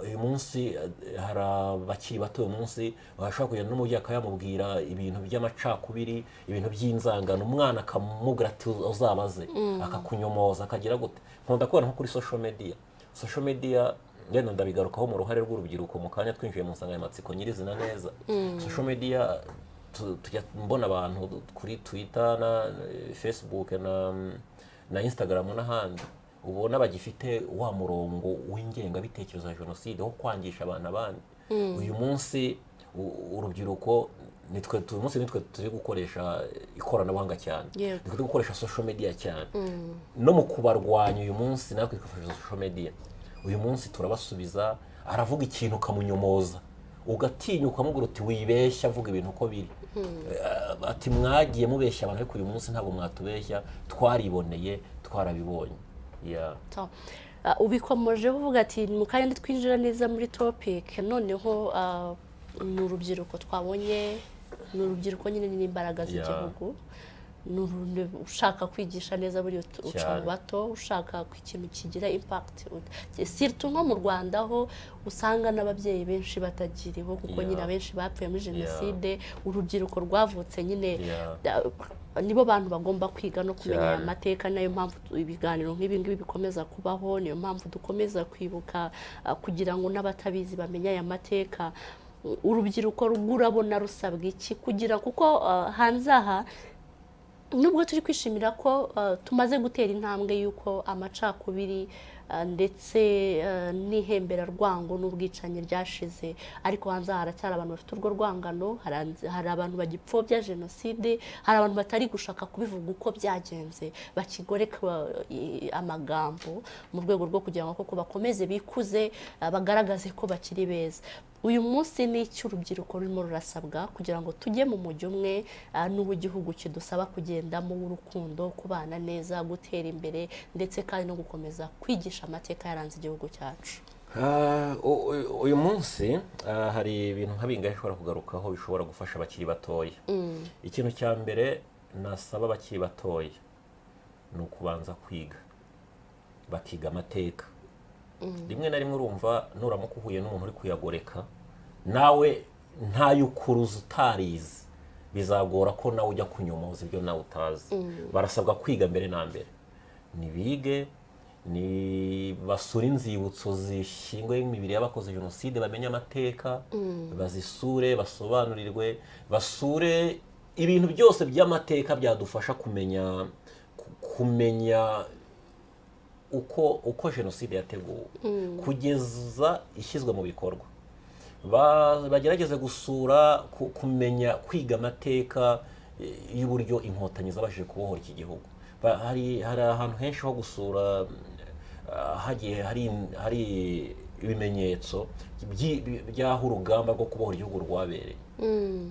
Uyu munsi hari abakiri bato uyu munsi bashobora kugenda n'umubyeyi akayamubwira ibintu by'amacakubiri, ibintu by'inzangano, umwana akamubwira ati: "Uzabaze," akakunyomoza, akagira gute. Nkunda kubona nko kuri social media. Social media ngenda ndabigarukaho mu ruhare rw'urubyiruko mu kanya twinjiye mu nsanganyamatsiko nyirizina neza. Social media Tujya mbona abantu kuri Twitter na Facebook na Instagram n'ahandi, ubona bagifite wa murongo w'ingengabitekerezo ya jenoside, wo kwangisha abantu abandi. Uyu munsi urubyiruko nitwe, uyu munsi nitwe turi gukoresha ikoranabuhanga cyane, nitwe turi gukoresha social media cyane no mu kubarwanya. Uyu munsi natwe twifashisha social media. Uyu munsi turabasubiza. Aravuga ikintu ukamunyomoza, ugatinya ukamubwira uti: "Wibeshya, avuga ibintu uko biri." Ati: "Mwagiye mubeshya abantu, ariko uyu munsi ntabwo mwatubeshya, twariboneye, twarabibonye." Yeah. So, ubikomojeho uvuga ati mu kanya twinjira neza muri topic. Noneho ni urubyiruko twabonye, ni urubyiruko nyine n'imbaraga z'igihugu. Ni ushaka kwigisha neza buriya uca mu bato. Ushaka ko ikintu kigira impact, surtout nko mu Rwanda, aho usanga n'ababyeyi benshi batagiriho, kuko nyine abenshi bapfuye muri jenoside. Urubyiruko rwavutse nyine nibo bantu bagomba kwiga no kumenya aya mateka. Nayo mpamvu ibiganiro nk'ibi ngibi bikomeza kubaho, niyo mpamvu dukomeza kwibuka, kugira ngo n'abatabizi bamenye aya mateka. Urubyiruko rurabona rusabwa iki kugira, kuko hanze aha, nubwo turi kwishimira ko tumaze gutera intambwe y'uko amacakubiri ndetse n'ihemberarwango n'ubwicanyi ryashize, ariko hanze aha haracyari abantu bafite urwo rwangano, hari abantu bagipfobya jenoside, hari abantu batari gushaka kubivuga uko byagenze, bakigoreka amagambo mu rwego rwo kugira ngo koko bakomeze bikuze, bagaragaze ko bakiri beza. Uyu munsi ni iki urubyiruko rurimo rurasabwa kugira ngo tujye mu mujyo umwe n'uwo igihugu kidusaba kugendamo, w'urukundo, kubana neza, gutera imbere, ndetse kandi no gukomeza kwigisha amateka yaranze igihugu cyacu? Uyu munsi hari ibintu nka bingahe nshobora kugarukaho bishobora gufasha abakiri batoya. Ikintu cya mbere nasaba abakiri batoya ni ukubanza kwiga, bakiga amateka. Rimwe na rimwe urumva nuramuka uhuye n'umuntu uri kuyagoreka, nawe ntayukuruza utarize, bizagora ko nawe ujya kunyomoza ibyo nawe utazi. Barasabwa kwiga mbere na mbere. Nibige, ni basure inzibutso zishyinguyeho imibiri y'abakoze jenoside, bamenye amateka, bazisure, basobanurirwe, basure ibintu byose by'amateka byadufasha kumenya uko jenoside yateguwe kugeza ishyizwe mu bikorwa. Bagerageze gusura, kumenya, kwiga amateka y'uburyo Inkotanyi zabashije kubohora iki gihugu. Hari ahantu henshi ho gusura, hagiye hari ibimenyetso by'aho urugamba rwo kubohora igihugu rwabereye.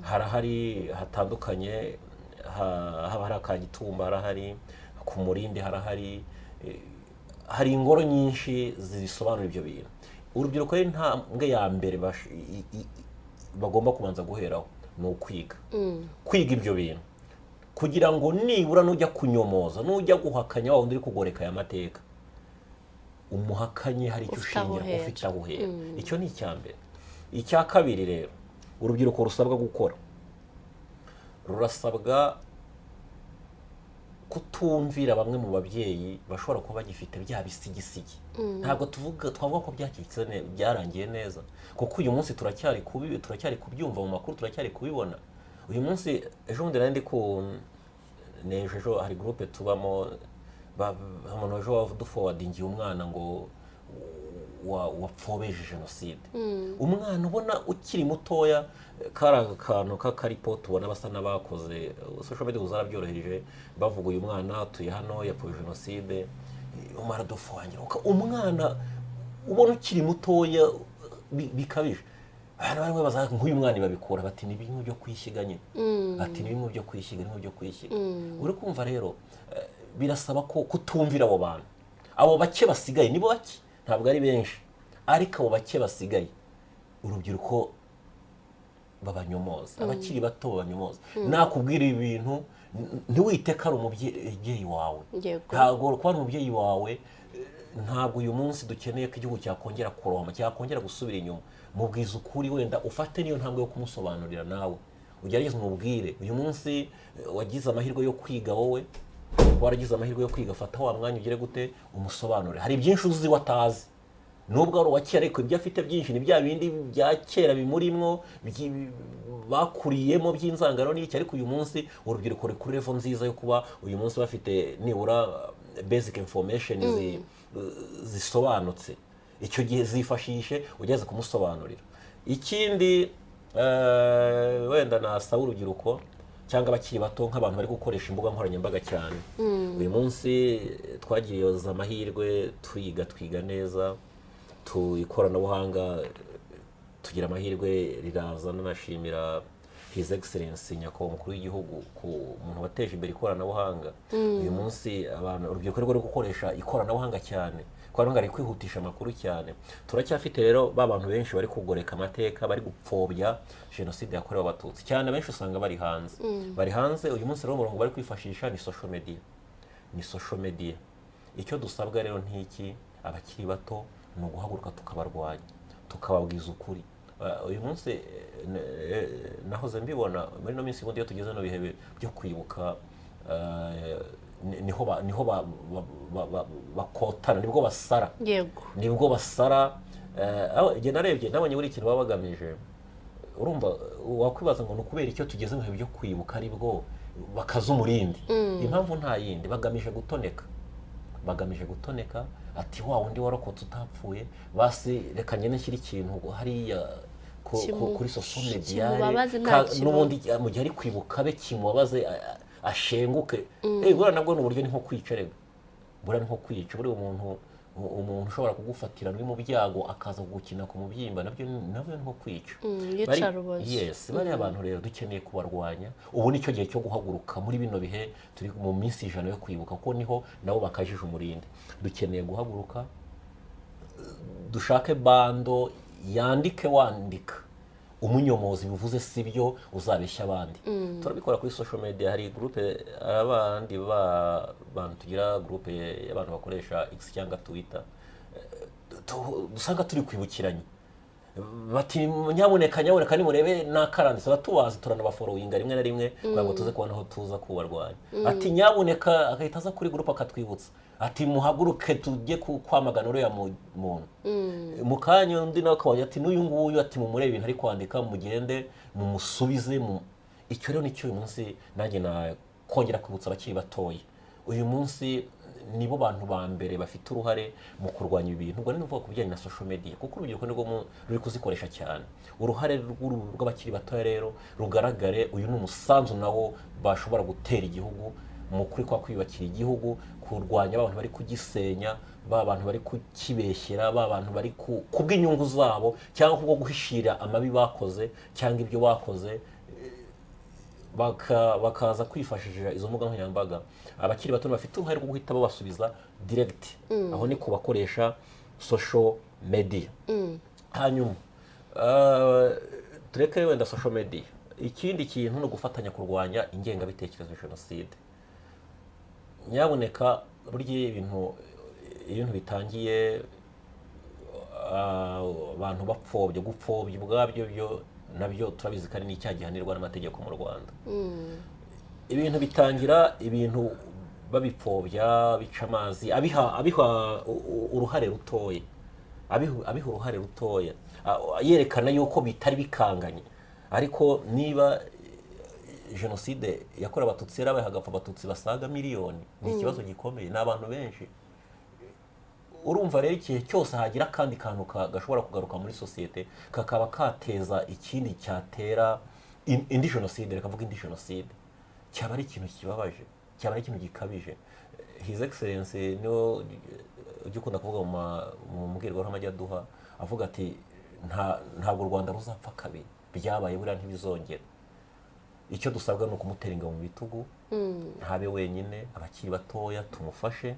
Harahari hatandukanye, haba hari Akagitumba, harahari ku Murindi, harahari hari ingoro nyinshi zisobanura ibyo bintu. Urubyiruko rero, intambwe ya mbere bagomba kubanza guheraho ni ukwiga, kwiga ibyo bintu, kugira ngo nibura nujya kunyomoza, nujya guhakanya wa wundi uri kugoreka aya mateka, umuhakanye hari icyo Ufite aho ushingira, uhera. ufite aho uhera. Icyo ni icya mbere. Icya kabiri rero urubyiruko rusabwa gukora, rurasabwa kutumvira bamwe mu babyeyi bashobora kuba bagifite bya bisigisigi. Ntabwo twavuga ko byacitse byarangiye neza, kuko uyu munsi turacyari kubyumva mu makuru, turacyari kubibona uyu munsi. Ejo bundi nari ndi ku n'ejo ejo hari groupe tubamo, umuntu ejo waduforwardingiye umwana ngo wapfobeje jenoside, umwana ubona ukiri mutoya, kari akantu k'akaripoti ubona basa n'abakoze social media zarabyoroheje, bavuga: "Uyu mwana atuye hano, yapfuye jenoside." Umara dufowangira umwana ubona ukiri mutoya bikabije. Abantu bamwe baza nk'uyu mwana babikura bati: "Ni bimwe byo kwishyiga nyine." Ati: "Ni bimwe byo kwishyiga, ni bimwe byo kwishyiga." Uri kumva rero, birasaba ko kutumvira abo bantu, abo bake basigaye. Nibo bake, ntabwo ari benshi, ariko abo bake basigaye, urubyiruko babanyomoza, abakiri bato babanyomoza. Nakubwira ibintu, ntiwite ko ari umubyeyi wawe. Ntabwo kuba ari umubyeyi wawe, ntabwo uyu munsi dukeneye ko igihugu cyakongera kurohama, cyakongera gusubira inyuma. Mubwiza ukuri, wenda ufate niyo ntambwe yo kumusobanurira, nawe ugerageze umubwire. Uyu munsi wagize amahirwe yo kwiga, wowe waragize amahirwe yo kwiga, fata wa mwanya ugere gute umusobanurire. Hari byinshi uzi watazi. Nubwo ari uwa kera, ariko ibyo afite byinshi ni bya bindi bya kera bimurimwo, bakuriyemo by'inzangano n'iki. Ariko uyu munsi urubyiruko ruri kuri level nziza yo kuba uyu munsi bafite nibura basic information zisobanutse. Icyo gihe zifashishe ugeze kumusobanurira. Ikindi wenda nasaba urubyiruko cyangwa abakiri bato, nk'abantu bari gukoresha imbuga nkoranyambaga cyane uyu munsi, twagiriye amahirwe twiga, twiga neza tu ikoranabuhanga, tugira amahirwe riraza. Nanashimira His Excellence Nyakubahwa Umukuru w'Igihugu ku muntu wateje imbere ikoranabuhanga. Uyu munsi abantu, urubyiruko ruri gukoresha ikoranabuhanga cyane, ikoranabuhanga riri kwihutisha amakuru cyane. Turacyafite rero ba bantu benshi bari kugoreka amateka, bari gupfobya Jenoside yakorewe Abatutsi cyane. Abenshi usanga bari hanze, bari hanze. Uyu munsi rero umurongo bari kwifashisha ni social media, ni social media. Icyo dusabwa rero ntiki, abakiri bato, ni uguhaguruka tukabarwanya, tukababwiza ukuri. Uyu munsi nahoze mbibona muri ino minsi, ubundi iyo tugeze no bihe byo kwibuka, niho bakotana, nibwo basara. Nibwo basara. Aho igihe narebye nabonye buri kintu baba bagamije. Urumva wakwibaza ngo ni ukubera icyo tugeze mu bihe byo kwibuka aribwo bakaza umurindi? Impamvu nta yindi, bagamije gutoneka, bagamije gutoneka. Ati: "Wa wundi warokotse utapfuye, basi reka ngende nshyire ikintu hariya kuri social media." Kimubabaze nta kibazo. N'ubundi mu gihe ari kwibuka be kimubabaze, ashenguke. Buriya nabwo ni uburyo, ni nko kwica rega, buriya ni nko kwica. Buriya umuntu ushobora kugufatira uri mu byago akaza kugukina ku mubyimba, nabyo ni nko kwica. Iyicarubozo. Yes, bariya abantu rero dukeneye kubarwanya. Ubu nicyo gihe cyo guhaguruka muri bino bihe turi mu minsi 100 yo kwibuka, kuko niho nabo bakajije umurindi. Dukeneye guhaguruka, dushake bando yandike, wandika umunyomozi bivuze si byo, uzabeshya abandi. Turabikora kuri social media, hari groupe, abandi ba bantu tugira groupe y'abantu bakoresha X cyangwa Twitter. Dusanga turi kwibukiranya bati: "Nyabuneka, nyabuneka, nimurebe n'akaranditse." Tubazi, turanabafollowinga rimwe na rimwe kugira ngo tuze kubona aho tuza kubarwanya. Ati: "Nyabuneka," agahita aza kuri groupe akatwibutsa ati: "Muhaguruke tujye kwamagana uriya muntu." Mu kanya undi nawe akabona ati: "N'uyu nguyu," ati: "Mumurebe ibintu ari kwandika, mugende mumusubize." Icyo rero nicyo uyu munsi nanjye nakongera kwibutsa abakiri batoya. Uyu munsi nibo bantu ba mbere bafite uruhare mu kurwanya ibi bintu. Ubwo ni ukuvuga ku bijyanye na social media, kuko urubyiruko nirwo ruri kuzikoresha cyane. Uruhare rw'abakiri batoya rero rugaragare. Uyu ni umusanzu nawo bashobora gutera igihugu mu kuri kwa kwiyubakira igihugu, kurwanya abantu bari kugisenya, ba bantu bari kukibeshyera, ba bantu bari kubw'inyungu zabo cyangwa kubwo guhishira amabi bakoze cyangwa ibyo bakoze, bakaza kwifashisha izo mbuga nkoranyambaga. Abakiri bato bafite uruhare rwo guhita babasubiza direct. Aho ni ku bakoresha social media. Hanyuma tureke wenda social media. Ikindi kintu ni ugufatanya kurwanya ingengabitekerezo ya jenoside. Nyabuneka, burya ibintu bitangiye, abantu bapfobya, gupfobya ubwabyo byo nabyo turabizi ko ari n'icyaha gihanirwa n'amategeko mu Rwanda. Ibintu bitangira, ibintu babipfobya, bica amazi, abiha uruhare rutoya, abiha uruhare rutoya, yerekana yuko bitari bikanganye. Ariko niba Jenoside yakorewe Abatutsi yarabaye, hagapfa Abatutsi basaga miliyoni, ni ikibazo gikomeye, ni abantu benshi. Urumva rero igihe cyose hagira akandi kantu gashobora kugaruka muri sosiyete kakaba kateza ikindi cyatera indi jenoside, reka mvuge indi jenoside, cyaba ari ikintu kibabaje, cyaba ari ikintu gikabije. His Excellence niwe ujya ukunda kuvuga mu mbwirwaruhame ajya aduha, avuga ati: "Ntabwo u Rwanda ruzapfa kabiri, byabaye buriya ntibizongera." Icyo dusabwa ni ukumutera ingabo mu bitugu, ntabe wenyine. Abakiri batoya tumufashe,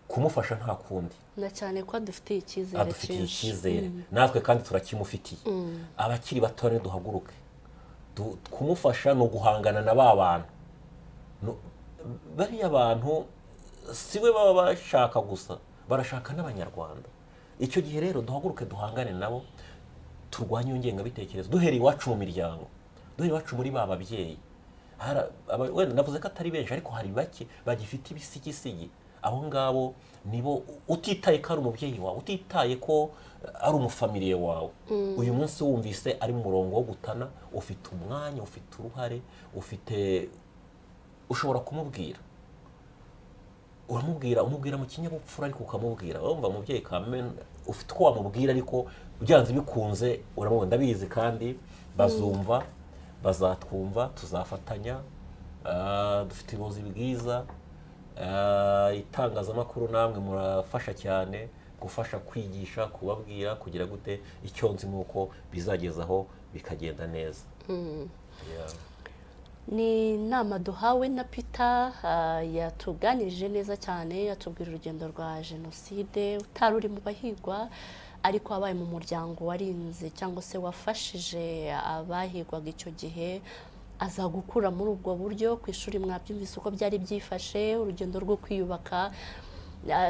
kumufasha nta kundi. Na cyane ko adufitiye icyizere Adufitiye cyinshi. icyizere, natwe kandi turakimufitiye. Abakiri batoya niduhaguruke. Kumufasha ni uguhangana na ba bantu. Bariya bantu si we baba bashaka gusa, barashaka n'Abanyarwanda. Icyo gihe rero duhaguruke duhangane nabo, turwanye iyo ngengabitekerezo duhereye iwacu mu miryango, duhereye iwacu muri ba babyeyi. Wenda navuze ko atari benshi, ariko hari bake bagifite ibisigisigi. Abo ngabo nibo, utitaye ko ari umubyeyi wawe, utitaye ko ari umufamiliye wawe, uyu munsi wumvise ari mu murongo wo gutana, ufite umwanya, ufite uruhare, ufite, ushobora kumubwira, uramubwira, umubwira mu kinyabupfura, ariko ukamubwira. Urumva umubyeyi kame ufite uko wamubwira, ariko byanze bikunze uramubona. Ndabizi kandi bazumva, bazatwumva, tuzafatanya. Dufite ubuyobozi bwiza. Itangazamakuru namwe murafasha cyane, gufasha kwigisha, kubabwira, kugira gute. Icyo nzi ni uko bizagezaho bikagenda neza. Yeah. Ni inama duhawe na Peter. Yatuganirije neza cyane, yatubwira urugendo rwa jenoside, utari uri mu bahigwa ariko wabaye mu muryango warinze cyangwa se wafashije abahigwaga icyo gihe, aza gukura muri ubwo buryo. Ku ishuri mwabyumvise uko byari byifashe, urugendo rwo kwiyubaka.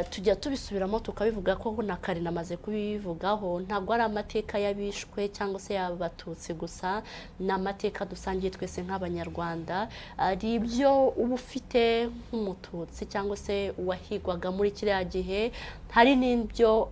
Tujya tubisubiramo tukabivuga ko na kare namaze kubivugaho, ntabwo ari amateka y'abishwe cyangwa se y'Abatutsi gusa, ni amateka dusangiye twese nk'Abanyarwanda. Hari ibyo uba ufite nk'Umututsi cyangwa se uwahigwaga muri kiriya gihe, hari n'ibyo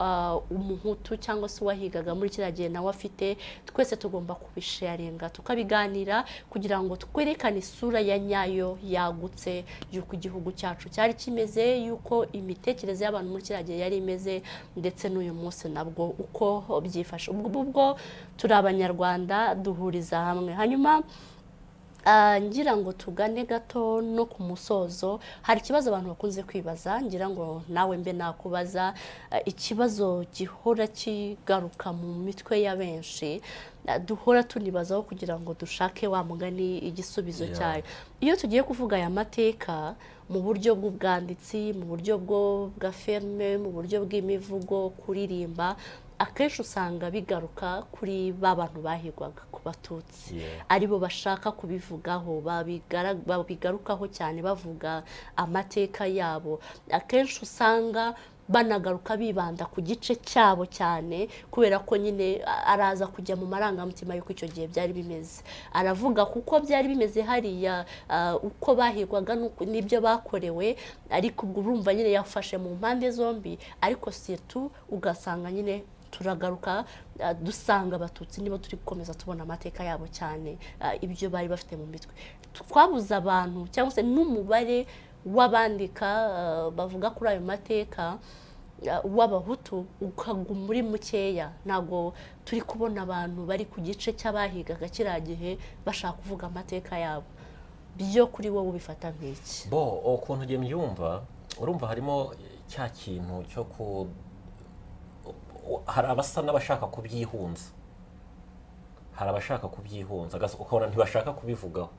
Umuhutu cyangwa se uwahigaga muri kiriya gihe nawe afite. Twese tugomba kubisharinga, tukabiganira kugira ngo twerekane isura ya nyayo yagutse y'uko igihugu cyacu cyari kimeze, y'uko imitekerereze y'abantu muri kiriya gihe yari imeze, ndetse n'uyu munsi nabwo uko byifashe. Ubwo turi Abanyarwanda, duhuriza hamwe. Hanyuma ngira ngo tugane gato no ku musozo. Hari ikibazo abantu bakunze kwibaza, ngira ngo nawe mbe nakubaza, ikibazo gihora kigaruka mu mitwe ya benshi, duhora tunibazaho kugira ngo dushake wa mugani igisubizo cyayo. Iyo tugiye kuvuga aya mateka mu buryo bw'ubwanditsi, mu buryo bwa filime, mu buryo bw'imivugo, kuririmba, akenshi usanga bigaruka kuri ba bantu bahigwaga, ku Batutsi, aribo bashaka kubivugaho, babigarukaho cyane, bavuga amateka yabo. Akenshi usanga banagaruka bibanda ku gice cyabo cyane, kubera ko nyine araza kujya mu marangamutima y'uko icyo gihe byari bimeze, aravuga kuko byari bimeze hariya, uko bahigwaga n'ibyo bakorewe. Ariko ubwo urumva nyine yafashe mu mpande zombi, ariko surtout ugasanga nyine turagaruka, dusanga Abatutsi nibo turi gukomeza tubona amateka yabo cyane, ibyo bari bafite mu mitwe. Twabuze abantu cyangwa se n'umubare w'abandika, bavuga kuri ayo mateka w'Abahutu ukaguma uri mukeya. Ntabwo turi kubona abantu bari ku gice cy'abahigaga kiriya gihe bashaka kuvuga amateka yabo. Byo kuri wowe ubifata nk'iki? Bo ukuntu ugiye mbyumva, urumva harimo cya kintu cyo ku hari abasa n'abashaka kubyihunza, hari abashaka kubyihunza, ukabona ntibashaka kubivugaho.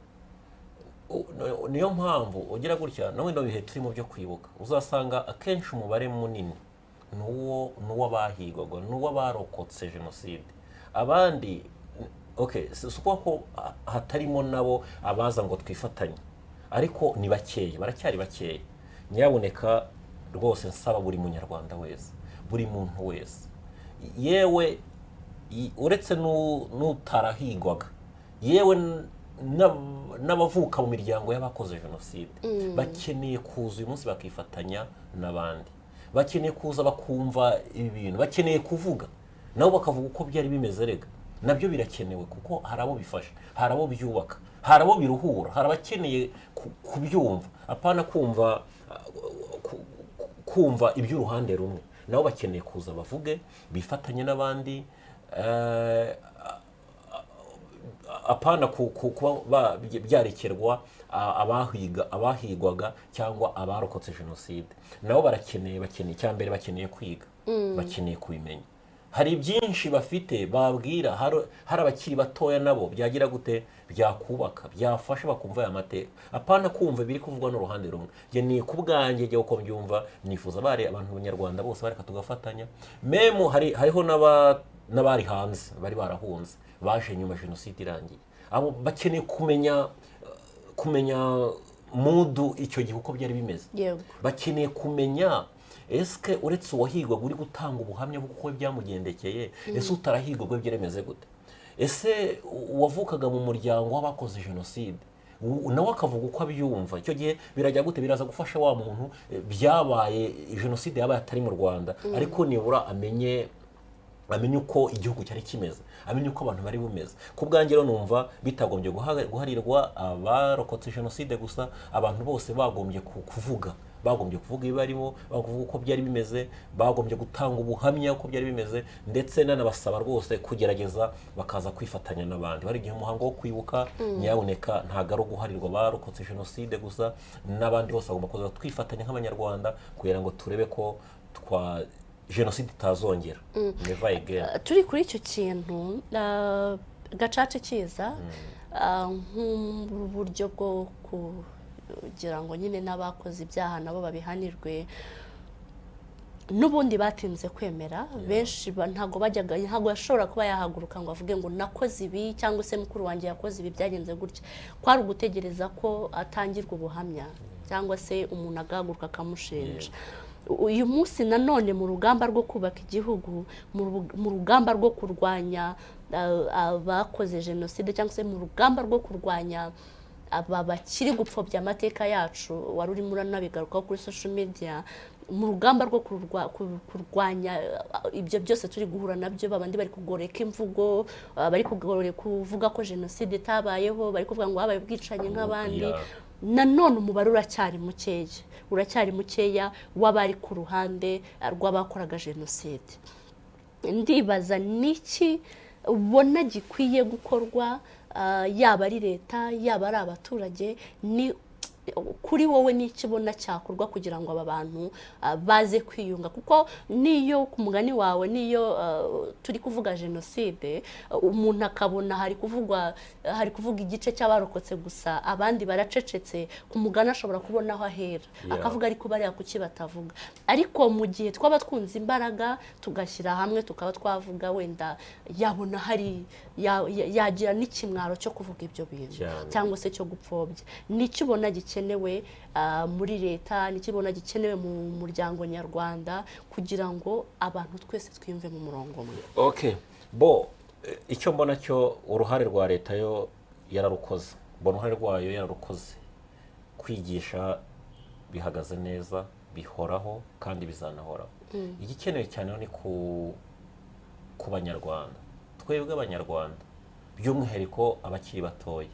Niyo mpamvu ugira gutya no bino bihe turimo byo kwibuka, uzasanga akenshi umubare munini ni uw'abahigwaga, ni uw'abarokotse jenoside. Abandi, okay, si ukuvuga ko hatarimo nabo abaza ngo twifatanye, ariko ni bakeya, baracyari bakeya. Nyabuneka rwose nsaba buri Munyarwanda wese, buri muntu wese, yewe uretse n'utarahigwaga, yewe n'abavuka mu miryango y'abakoze jenoside, bakeneye kuza uyu munsi bakifatanya n'abandi. Bakeneye kuza bakumva ibi bintu, bakeneye kuvuga nabo, bakavuga uko byari bimeze. Rega nabyo birakenewe, kuko hari abo bifasha, hari abo byubaka, hari abo biruhura, hari abakeneye kubyumva, apana kumva kumva iby'uruhande rumwe. Nabo bakeneye kuza bavuge, bifatanye n'abandi, apana kuba byarekerwa abahigwaga cyangwa abarokotse jenoside. Nabo barakeneye, bakeneye, icya mbere bakeneye kwiga, bakeneye kubimenya. Hari byinshi bafite babwira, hari abakiri batoya nabo byagira gute, byakubaka, byafasha, bakumva aya mateka, apana kumva ibiri kuvugwa n'uruhande rumwe. Njye ni ku bwanjye, njye uko mbyumva, nifuza bari abantu Abanyarwanda bose bareka tugafatanya. Même hariho n'abari hanze bari barahunze, baje nyuma jenoside irangiye. Abo bakeneye kumenya mudu icyo gihe uko byari bimeze. Bakeneye kumenya: esike uretse uwahigwaga uri gutanga ubuhamya bw'uko byamugendekeye, ese utarahigwaga byari bimeze gute? Ese uwavukaga mu muryango w'abakoze jenoside Nawe akavuga uko abyumva. Icyo gihe birajya gute? Biraza gufasha wa muntu byabaye, jenoside yabaye atari mu Rwanda, ariko nibura amenye uko igihugu cyari kimeze, amenye uko abantu bari bumeze. Ku bwanjye rero numva bitagombye guharirwa abarokotse jenoside gusa. Abantu bose bagombye kuvuga, bagombye kuvuga ibibarimo, bagombye kuvuga uko byari bimeze, bagombye gutanga ubuhamya uko byari bimeze. Ndetse nanabasaba rwose kugerageza bakaza kwifatanya n'abandi. Hari igihe umuhango wo kwibuka, nyabuneka, ntabwo ari uguharirwa abarokotse jenoside gusa, n'abandi bose bagomba kuza twifatanya nk'Abanyarwanda kugira ngo turebe ko twa jenoside itazongera, never again. Turi kuri icyo kintu, gacaca ikiza nk'uburyo bwo kugira ngo nyine n'abakoze ibyaha nabo babihanirwe, n'ubundi batinze kwemera. Benshi ntabwo bajyaga, ntabwo yashobora kuba yahaguruka ngo avuge ngo nakoze ibi, cyangwa se mukuru wanjye yakoze ibi, byagenze gutya. Kwari ugutegereza ko atangirwa ubuhamya, cyangwa se umuntu agahaguruka akamushinja. Uyu munsi nanone, mu rugamba rwo kubaka igihugu, mu rugamba rwo kurwanya abakoze jenoside, cyangwa se mu rugamba rwo kurwanya aba bakiri gupfobya amateka yacu, wari urimo uranabigarukaho kuri social media, mu rugamba rwo kurwanya ibyo byose turi guhura nabyo, babandi bari kugoreka imvugo, bari kuvuga ko jenoside itabayeho, bari kuvuga ngo habaye ubwicanyi nk'abandi, nanone umubare uracyari mukeya, uracyari mukeya w'abari ku ruhande rw'abakoraga jenoside. Ndibaza niki ubona gikwiye gukorwa, yaba ari leta, yaba ari abaturage? Ni kuri wowe n'icyo ubona cyakorwa kugira ngo aba bantu baze kwiyunga? Kuko niyo ku mugani wawe, niyo turi kuvuga jenoside, umuntu akabona hari kuvugwa, hari kuvuga igice cy'abarokotse gusa, abandi baracecetse, ku mugani ashobora kubona aho ahera akavuga: "Ariko bariya kuki batavuga?" Ariko mu gihe twaba twunze imbaraga, tugashyira hamwe, tukaba twavuga, wenda yabona hari yagira n'ikimwaro cyo kuvuga ibyo bintu cyangwa se cyo gupfobya. Nicyo ubona gikenewe muri leta, nicyo ubona gikenewe mu muryango nyarwanda kugira ngo abantu twese twiyumve mu murongo umwe? Okay, bo icyo mbona cyo, uruhare rwa leta yo yararukoze, mbona uruhare rwayo yararukoze. Kwigisha bihagaze neza, bihoraho kandi bizanahoraho. Igikenewe cyane ni ku Banyarwanda, twebwe Abanyarwanda, by'umwihariko abakiri batoya,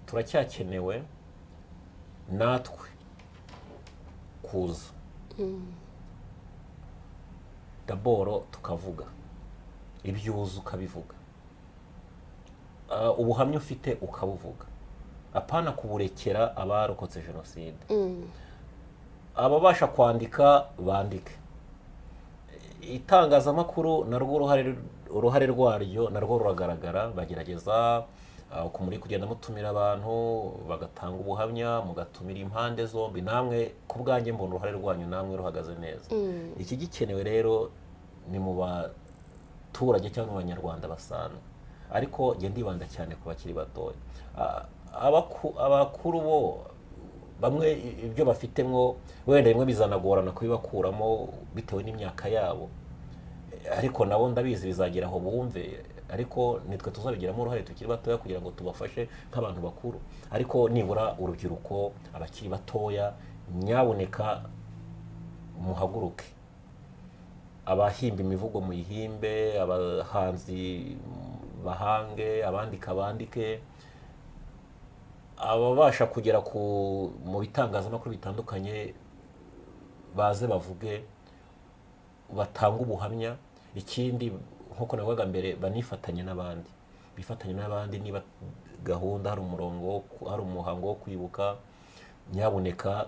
turacyakenewe natwe kuza daboro tukavuga ibyo uzi, ukabivuga. Ubuhamya ufite ukabuvuga, apana kuburekera abarokotse jenoside. Ababasha kwandika bandike, itangazamakuru narwo uruhare rwaryo narwo ruragaragara, bagerageza muri kugenda mutumira abantu bagatanga ubuhamya, mugatumira impande zombi. Namwe ku bwanjye mbona uruhare rwanyu namwe ruhagaze neza. Iki gikenewe rero ni mu baturage cyangwa mu Banyarwanda basanzwe, ariko njye ndibanda cyane ku bakiri batoya. Abakuru bo bamwe ibyo bafitemwo wenda bimwe bizanagorana kubibakuramo bitewe n'imyaka yabo, ariko nabo ndabizi bizagera aho bumve. Ariko nitwe tuzabigiramo uruhare tukiri batoya kugira ngo tubafashe nk'abantu bakuru. Ariko nibura urubyiruko, abakiri batoya, nyabuneka muhaguruke. Abahimba imivugo muyihimbe, abahanzi bahange, abandika bandike, ababasha kugera ku mu bitangazamakuru bitandukanye baze bavuge, batange ubuhamya. Ikindi, nk'uko navugaga mbere, banifatanye n'abandi, bifatanye n'abandi. Niba gahunda hari umurongo hari umuhango wo kwibuka, nyabuneka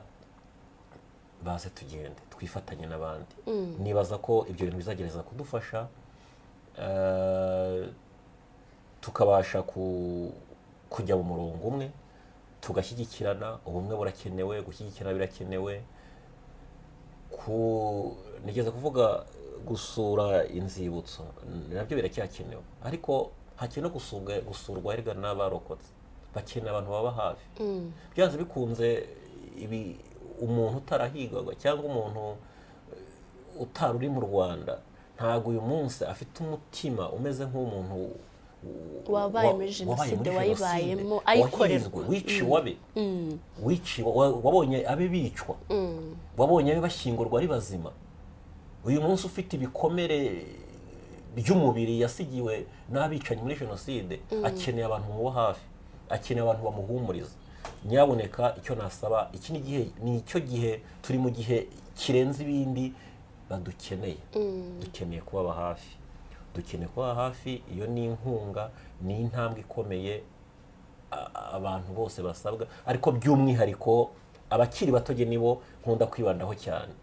baze tugende twifatanye n'abandi. Nibaza ko ibyo bintu bizagereza kudufasha, tukabasha kujya mu murongo umwe, tugashyigikirana. Ubumwe burakenewe, gushyigikirana birakenewe. Ku nigeze kuvuga gusura inzibutso, nabyo biracyakenewe, ariko hakenewe no gusurwa erega n'abarokotse bakeneye abantu baba hafi. Byanze bikunze ibi umuntu utarahigwaga cyangwa umuntu utari uri mu Rwanda, ntabwo uyu munsi afite umutima umeze nk'umuntu. Wabaye muri jenoside, wayibayemo, ayikorerwa. Wahinzwe, wiciwe abe, wiciwe, wabonye abe bicwa, wabonye abe bashyingurwa ari bazima. Uyu munsi ufite ibikomere by'umubiri yasigiwe n'abicanyi muri jenoside, akeneye abantu bamuba hafi, akeneye abantu bamuhumuriza. Nyaboneka, icyo nasaba, iki ni igihe, ni icyo gihe turi mu gihe kirenze ibindi badukeneye. Dukeneye kubaba hafi, dukeneye kubaba hafi. Iyo ni inkunga, ni intambwe ikomeye abantu bose basabwa, ariko by'umwihariko abakiri bato. Jye nibo nkunda kwibandaho cyane,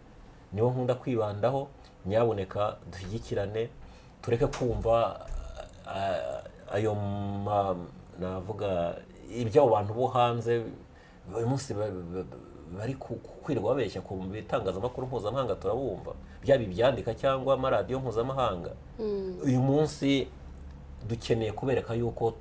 nibo nkunda kwibandaho. Nyaboneka dushyigikirane, tureke kumva ayo navuga iby'abo bantu bo hanze uyu munsi bari kwirirwa babeshya ku bitangazamakuru mpuzamahanga. Turabumva, byaba ibyandika cyangwa amaradiyo mpuzamahanga. Uyu munsi dukeneye kubereka yuko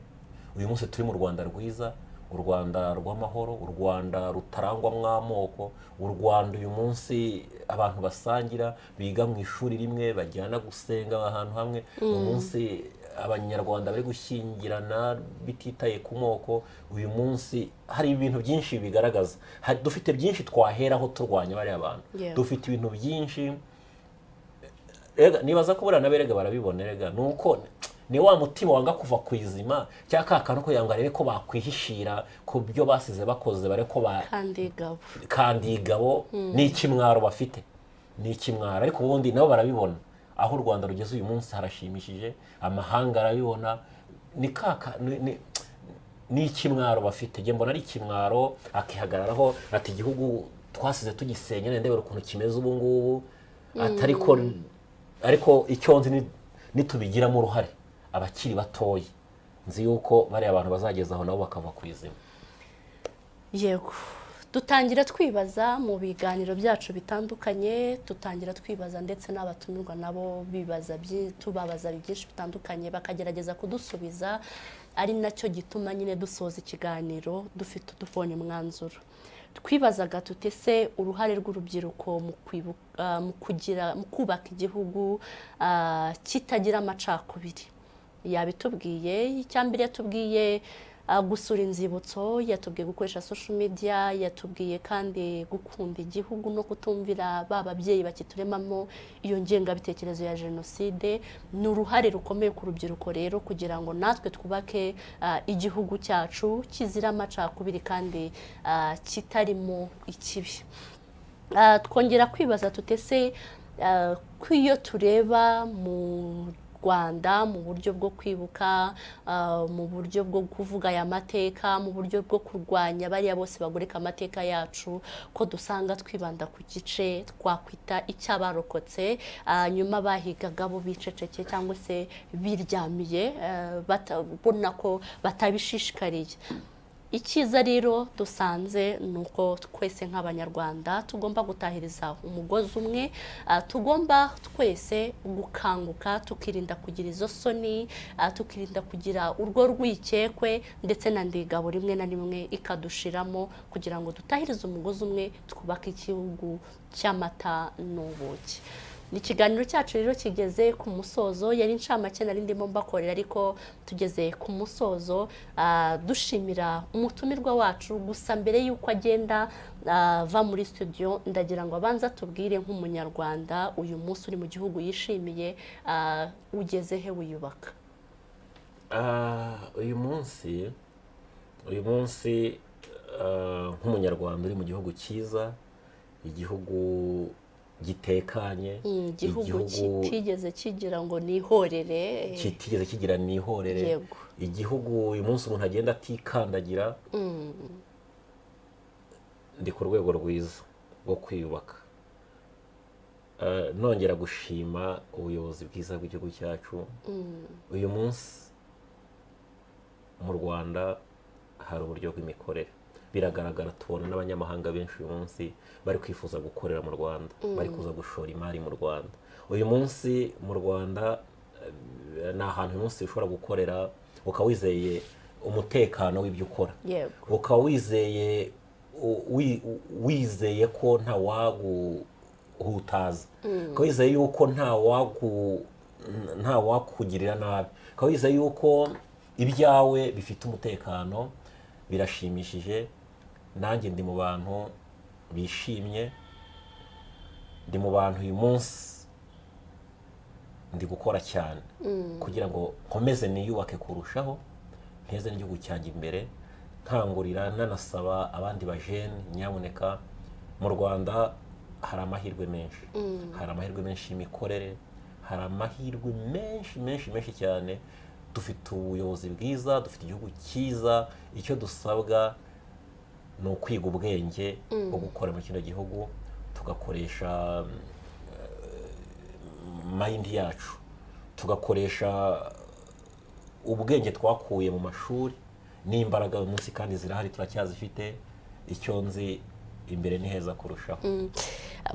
uyu munsi turi mu Rwanda rwiza, u Rwanda rw'amahoro, u Rwanda rutarangwamo amoko, u Rwanda uyu munsi abantu basangira, biga mu ishuri rimwe, bajyana gusenga ahantu hamwe. Uyu munsi Abanyarwanda bari gushyingirana bititaye ku moko. Uyu munsi hari ibintu byinshi bigaragaza. Dufite byinshi twaheraho turwanya bariya bantu. Dufite ibintu byinshi. Erega nibaza ko buriya n'aberega barabibona. Erega ni uko ni wa mutima wanga kuva ku izima, cyangwa ka kantu kugira ngo arebe ko bakwihishira ku byo basize bakoze, bare ko ba Kandi gabo. Kandi gabo ni ikimwaro bafite, ni ikimwaro, ariko ubundi nabo barabibona. Aho u Rwanda rugeze uyu munsi harashimishije, amahanga arabibona. Ni kaka ni ikimwaro bafite. Njye mbona ari ikimwaro, akihagararaho ati: "Igihugu twasize tugisenya, ndebera ukuntu kimeze ubu ngubu." Ati ariko icyo nzi nitubigiramo uruhare abakiri batoya, nzi yuko bariya abantu bazageza aho nabo bakava ku izima. Yego, dutangira twibaza mu biganiro byacu bitandukanye, dutangira twibaza, ndetse n'abatumirwa nabo bibaza, tubabaza byinshi bitandukanye, bakagerageza kudusubiza, ari nacyo gituma nyine dusoza ikiganiro dufite tubonye umwanzuro. Twibazaga tuti: "Se uruhare rw'urubyiruko mu kwibuka, mu kugira, mu kubaka igihugu kitagira amacakubiri?" Yabitubwiye. Icyambere yatubwiye gusura inzibutso, yatubwiye gukoresha social media, yatubwiye kandi gukunda igihugu no kutumvira ba babyeyi bakituremamo iyo ngengabitekerezo ya jenoside. Ni uruhare rukomeye ku rubyiruko rero kugira ngo natwe twubake igihugu cyacu kizira amacakubiri kandi kitarimo ikibi. Twongera kwibaza tuti: "Se ko iyo tureba mu Rwanda, mu buryo bwo kwibuka, mu buryo bwo kuvuga aya mateka, mu buryo bwo kurwanya bariya bose bagoreka amateka yacu, ko dusanga twibanda ku gice twakwita icy'abarokotse, nyuma bahigaga bo biceceke cyangwa se biryamiye, batabona ko batabishishikariye?" Icyiza rero dusanze ni uko twese nk'Abanyarwanda tugomba gutahiriza umugozi umwe, tugomba twese gukanguka, tukirinda kugira izo soni, tukirinda kugira urwo rwikekwe, ndetse na ndigabo rimwe na rimwe ikadushiramo, kugira ngo dutahirize umugozi umwe, twubake igihugu cy'amata n'ubuki. Ni ikiganiro cyacu rero kigeze ku musozo. Yari incamake nari ndimo mbakorera, ariko tugeze ku musozo, dushimira umutumirwa wacu. Gusa mbere y'uko agenda ava muri studio, ndagira ngo abanze atubwire nk'Umunyarwanda uyu munsi uri mu gihugu yishimiye, ugeze he wiyubaka? Uyu munsi nk'Umunyarwanda uri mu gihugu cyiza, igihugu gitekanye, Igihugu kitigeze kigira ngo nihorere. Kitigeze kigira nihorere. Igihugu uyu munsi umuntu agenda atikandagira. Ndi ku rwego rwiza rwo kwiyubaka. Nongera gushima ubuyobozi bwiza bw'igihugu cyacu. Uyu munsi mu Rwanda hari uburyo bw'imikorere, biragaragara. Tubona n'abanyamahanga benshi uyu munsi bari kwifuza gukorera mu Rwanda, bari kuza gushora imari mu Rwanda. Uyu munsi mu Rwanda ni ahantu uyu munsi ushobora gukorera ukaba wizeye umutekano w'ibyo ukora, ukaba wizeye wizeye ko nta waguhutaza, ukaba wizeye yuko nta wagu nta wakugirira nabi, ukaba wizeye yuko ibyawe bifite umutekano. Birashimishije. Nanjye ndi mu bantu bishimye, ndi mu bantu uyu munsi ndi gukora cyane kugira ngo nkomeze niyubake kurushaho, nteze n'igihugu cyanjye imbere, nkangurira nanasaba abandi bajene: nyamuneka, mu Rwanda hari amahirwe menshi, hari amahirwe menshi y'imikorere, hari amahirwe menshi menshi menshi cyane. Dufite ubuyobozi bwiza, dufite igihugu cyiza. Icyo dusabwa ni ukwiga ubwenge bwo gukora muri kino gihugu, tugakoresha mind yacu, tugakoresha ubwenge twakuye mu mashuri n'imbaraga uyu munsi, kandi zirahari, turacyazifite. Icyo nzi, imbere ni heza kurushaho.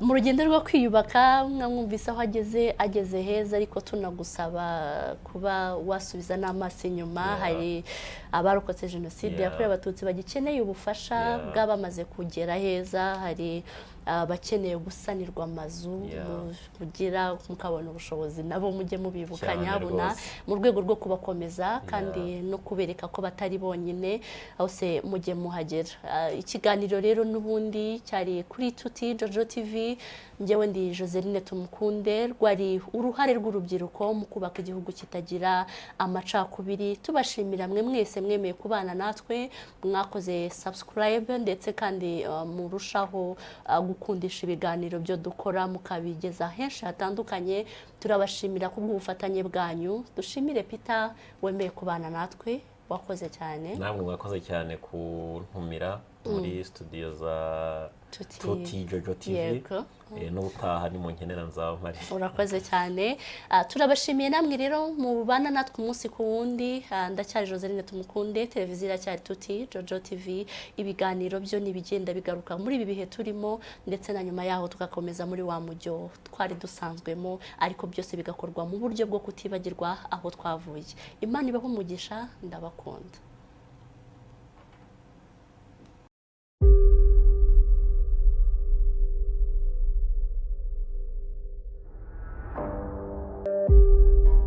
Mu rugendo rwo kwiyubaka, mwamwumvise aho ageze, ageze heza, ariko tunagusaba kuba wasubiza n'amaso inyuma. Hari abarokotse Jenoside yakorewe Abatutsi bagikeneye ubufasha bw'abamaze kugera heza, hari abakeneye gusanirwa amazu, mugira mukabona ubushobozi nabo mujye mubibuka, nyabuna, Cyane rwose. mu rwego rwo kubakomeza kandi no kubereka ko batari bonyine, hose mujye muhagera. Ikiganiro rero n'ubundi cyari kuri Tuti Jojo TV, njyewe ndi Joseline Tumukunde. Rwari uruhare rw'urubyiruko mu kubaka igihugu kitagira amacakubiri. Tubashimira mwe mwese mwemeye kubana natwe, mwakoze subscribe, ndetse kandi murushaho gukundisha ibiganiro byo dukora, mukabigeza henshi hatandukanye. Turabashimira kubw'ubufatanye bwanyu. Dushimire Peter wemeye kubana natwe, wakoze cyane. Namwe mwakoze cyane kuntumira muri studio za Tuti. Tuti Jojo TV. N'ubutaha nimunkenera nzaba mpari. Urakoze cyane. Turabashimiye namwe rero mubana natwe umunsi ku wundi. Ndacyari Joseline Tumukunde, televiziyo iracyari Tuti Jojo TV. Ibiganiro byo nibigenda bigaruka muri ibi bihe turimo, ndetse na nyuma yaho tugakomeza muri wa mujyo twari dusanzwemo, ariko byose bigakorwa mu buryo bwo kutibagirwa aho twavuye. Imana ibahe umugisha, ndabakunda.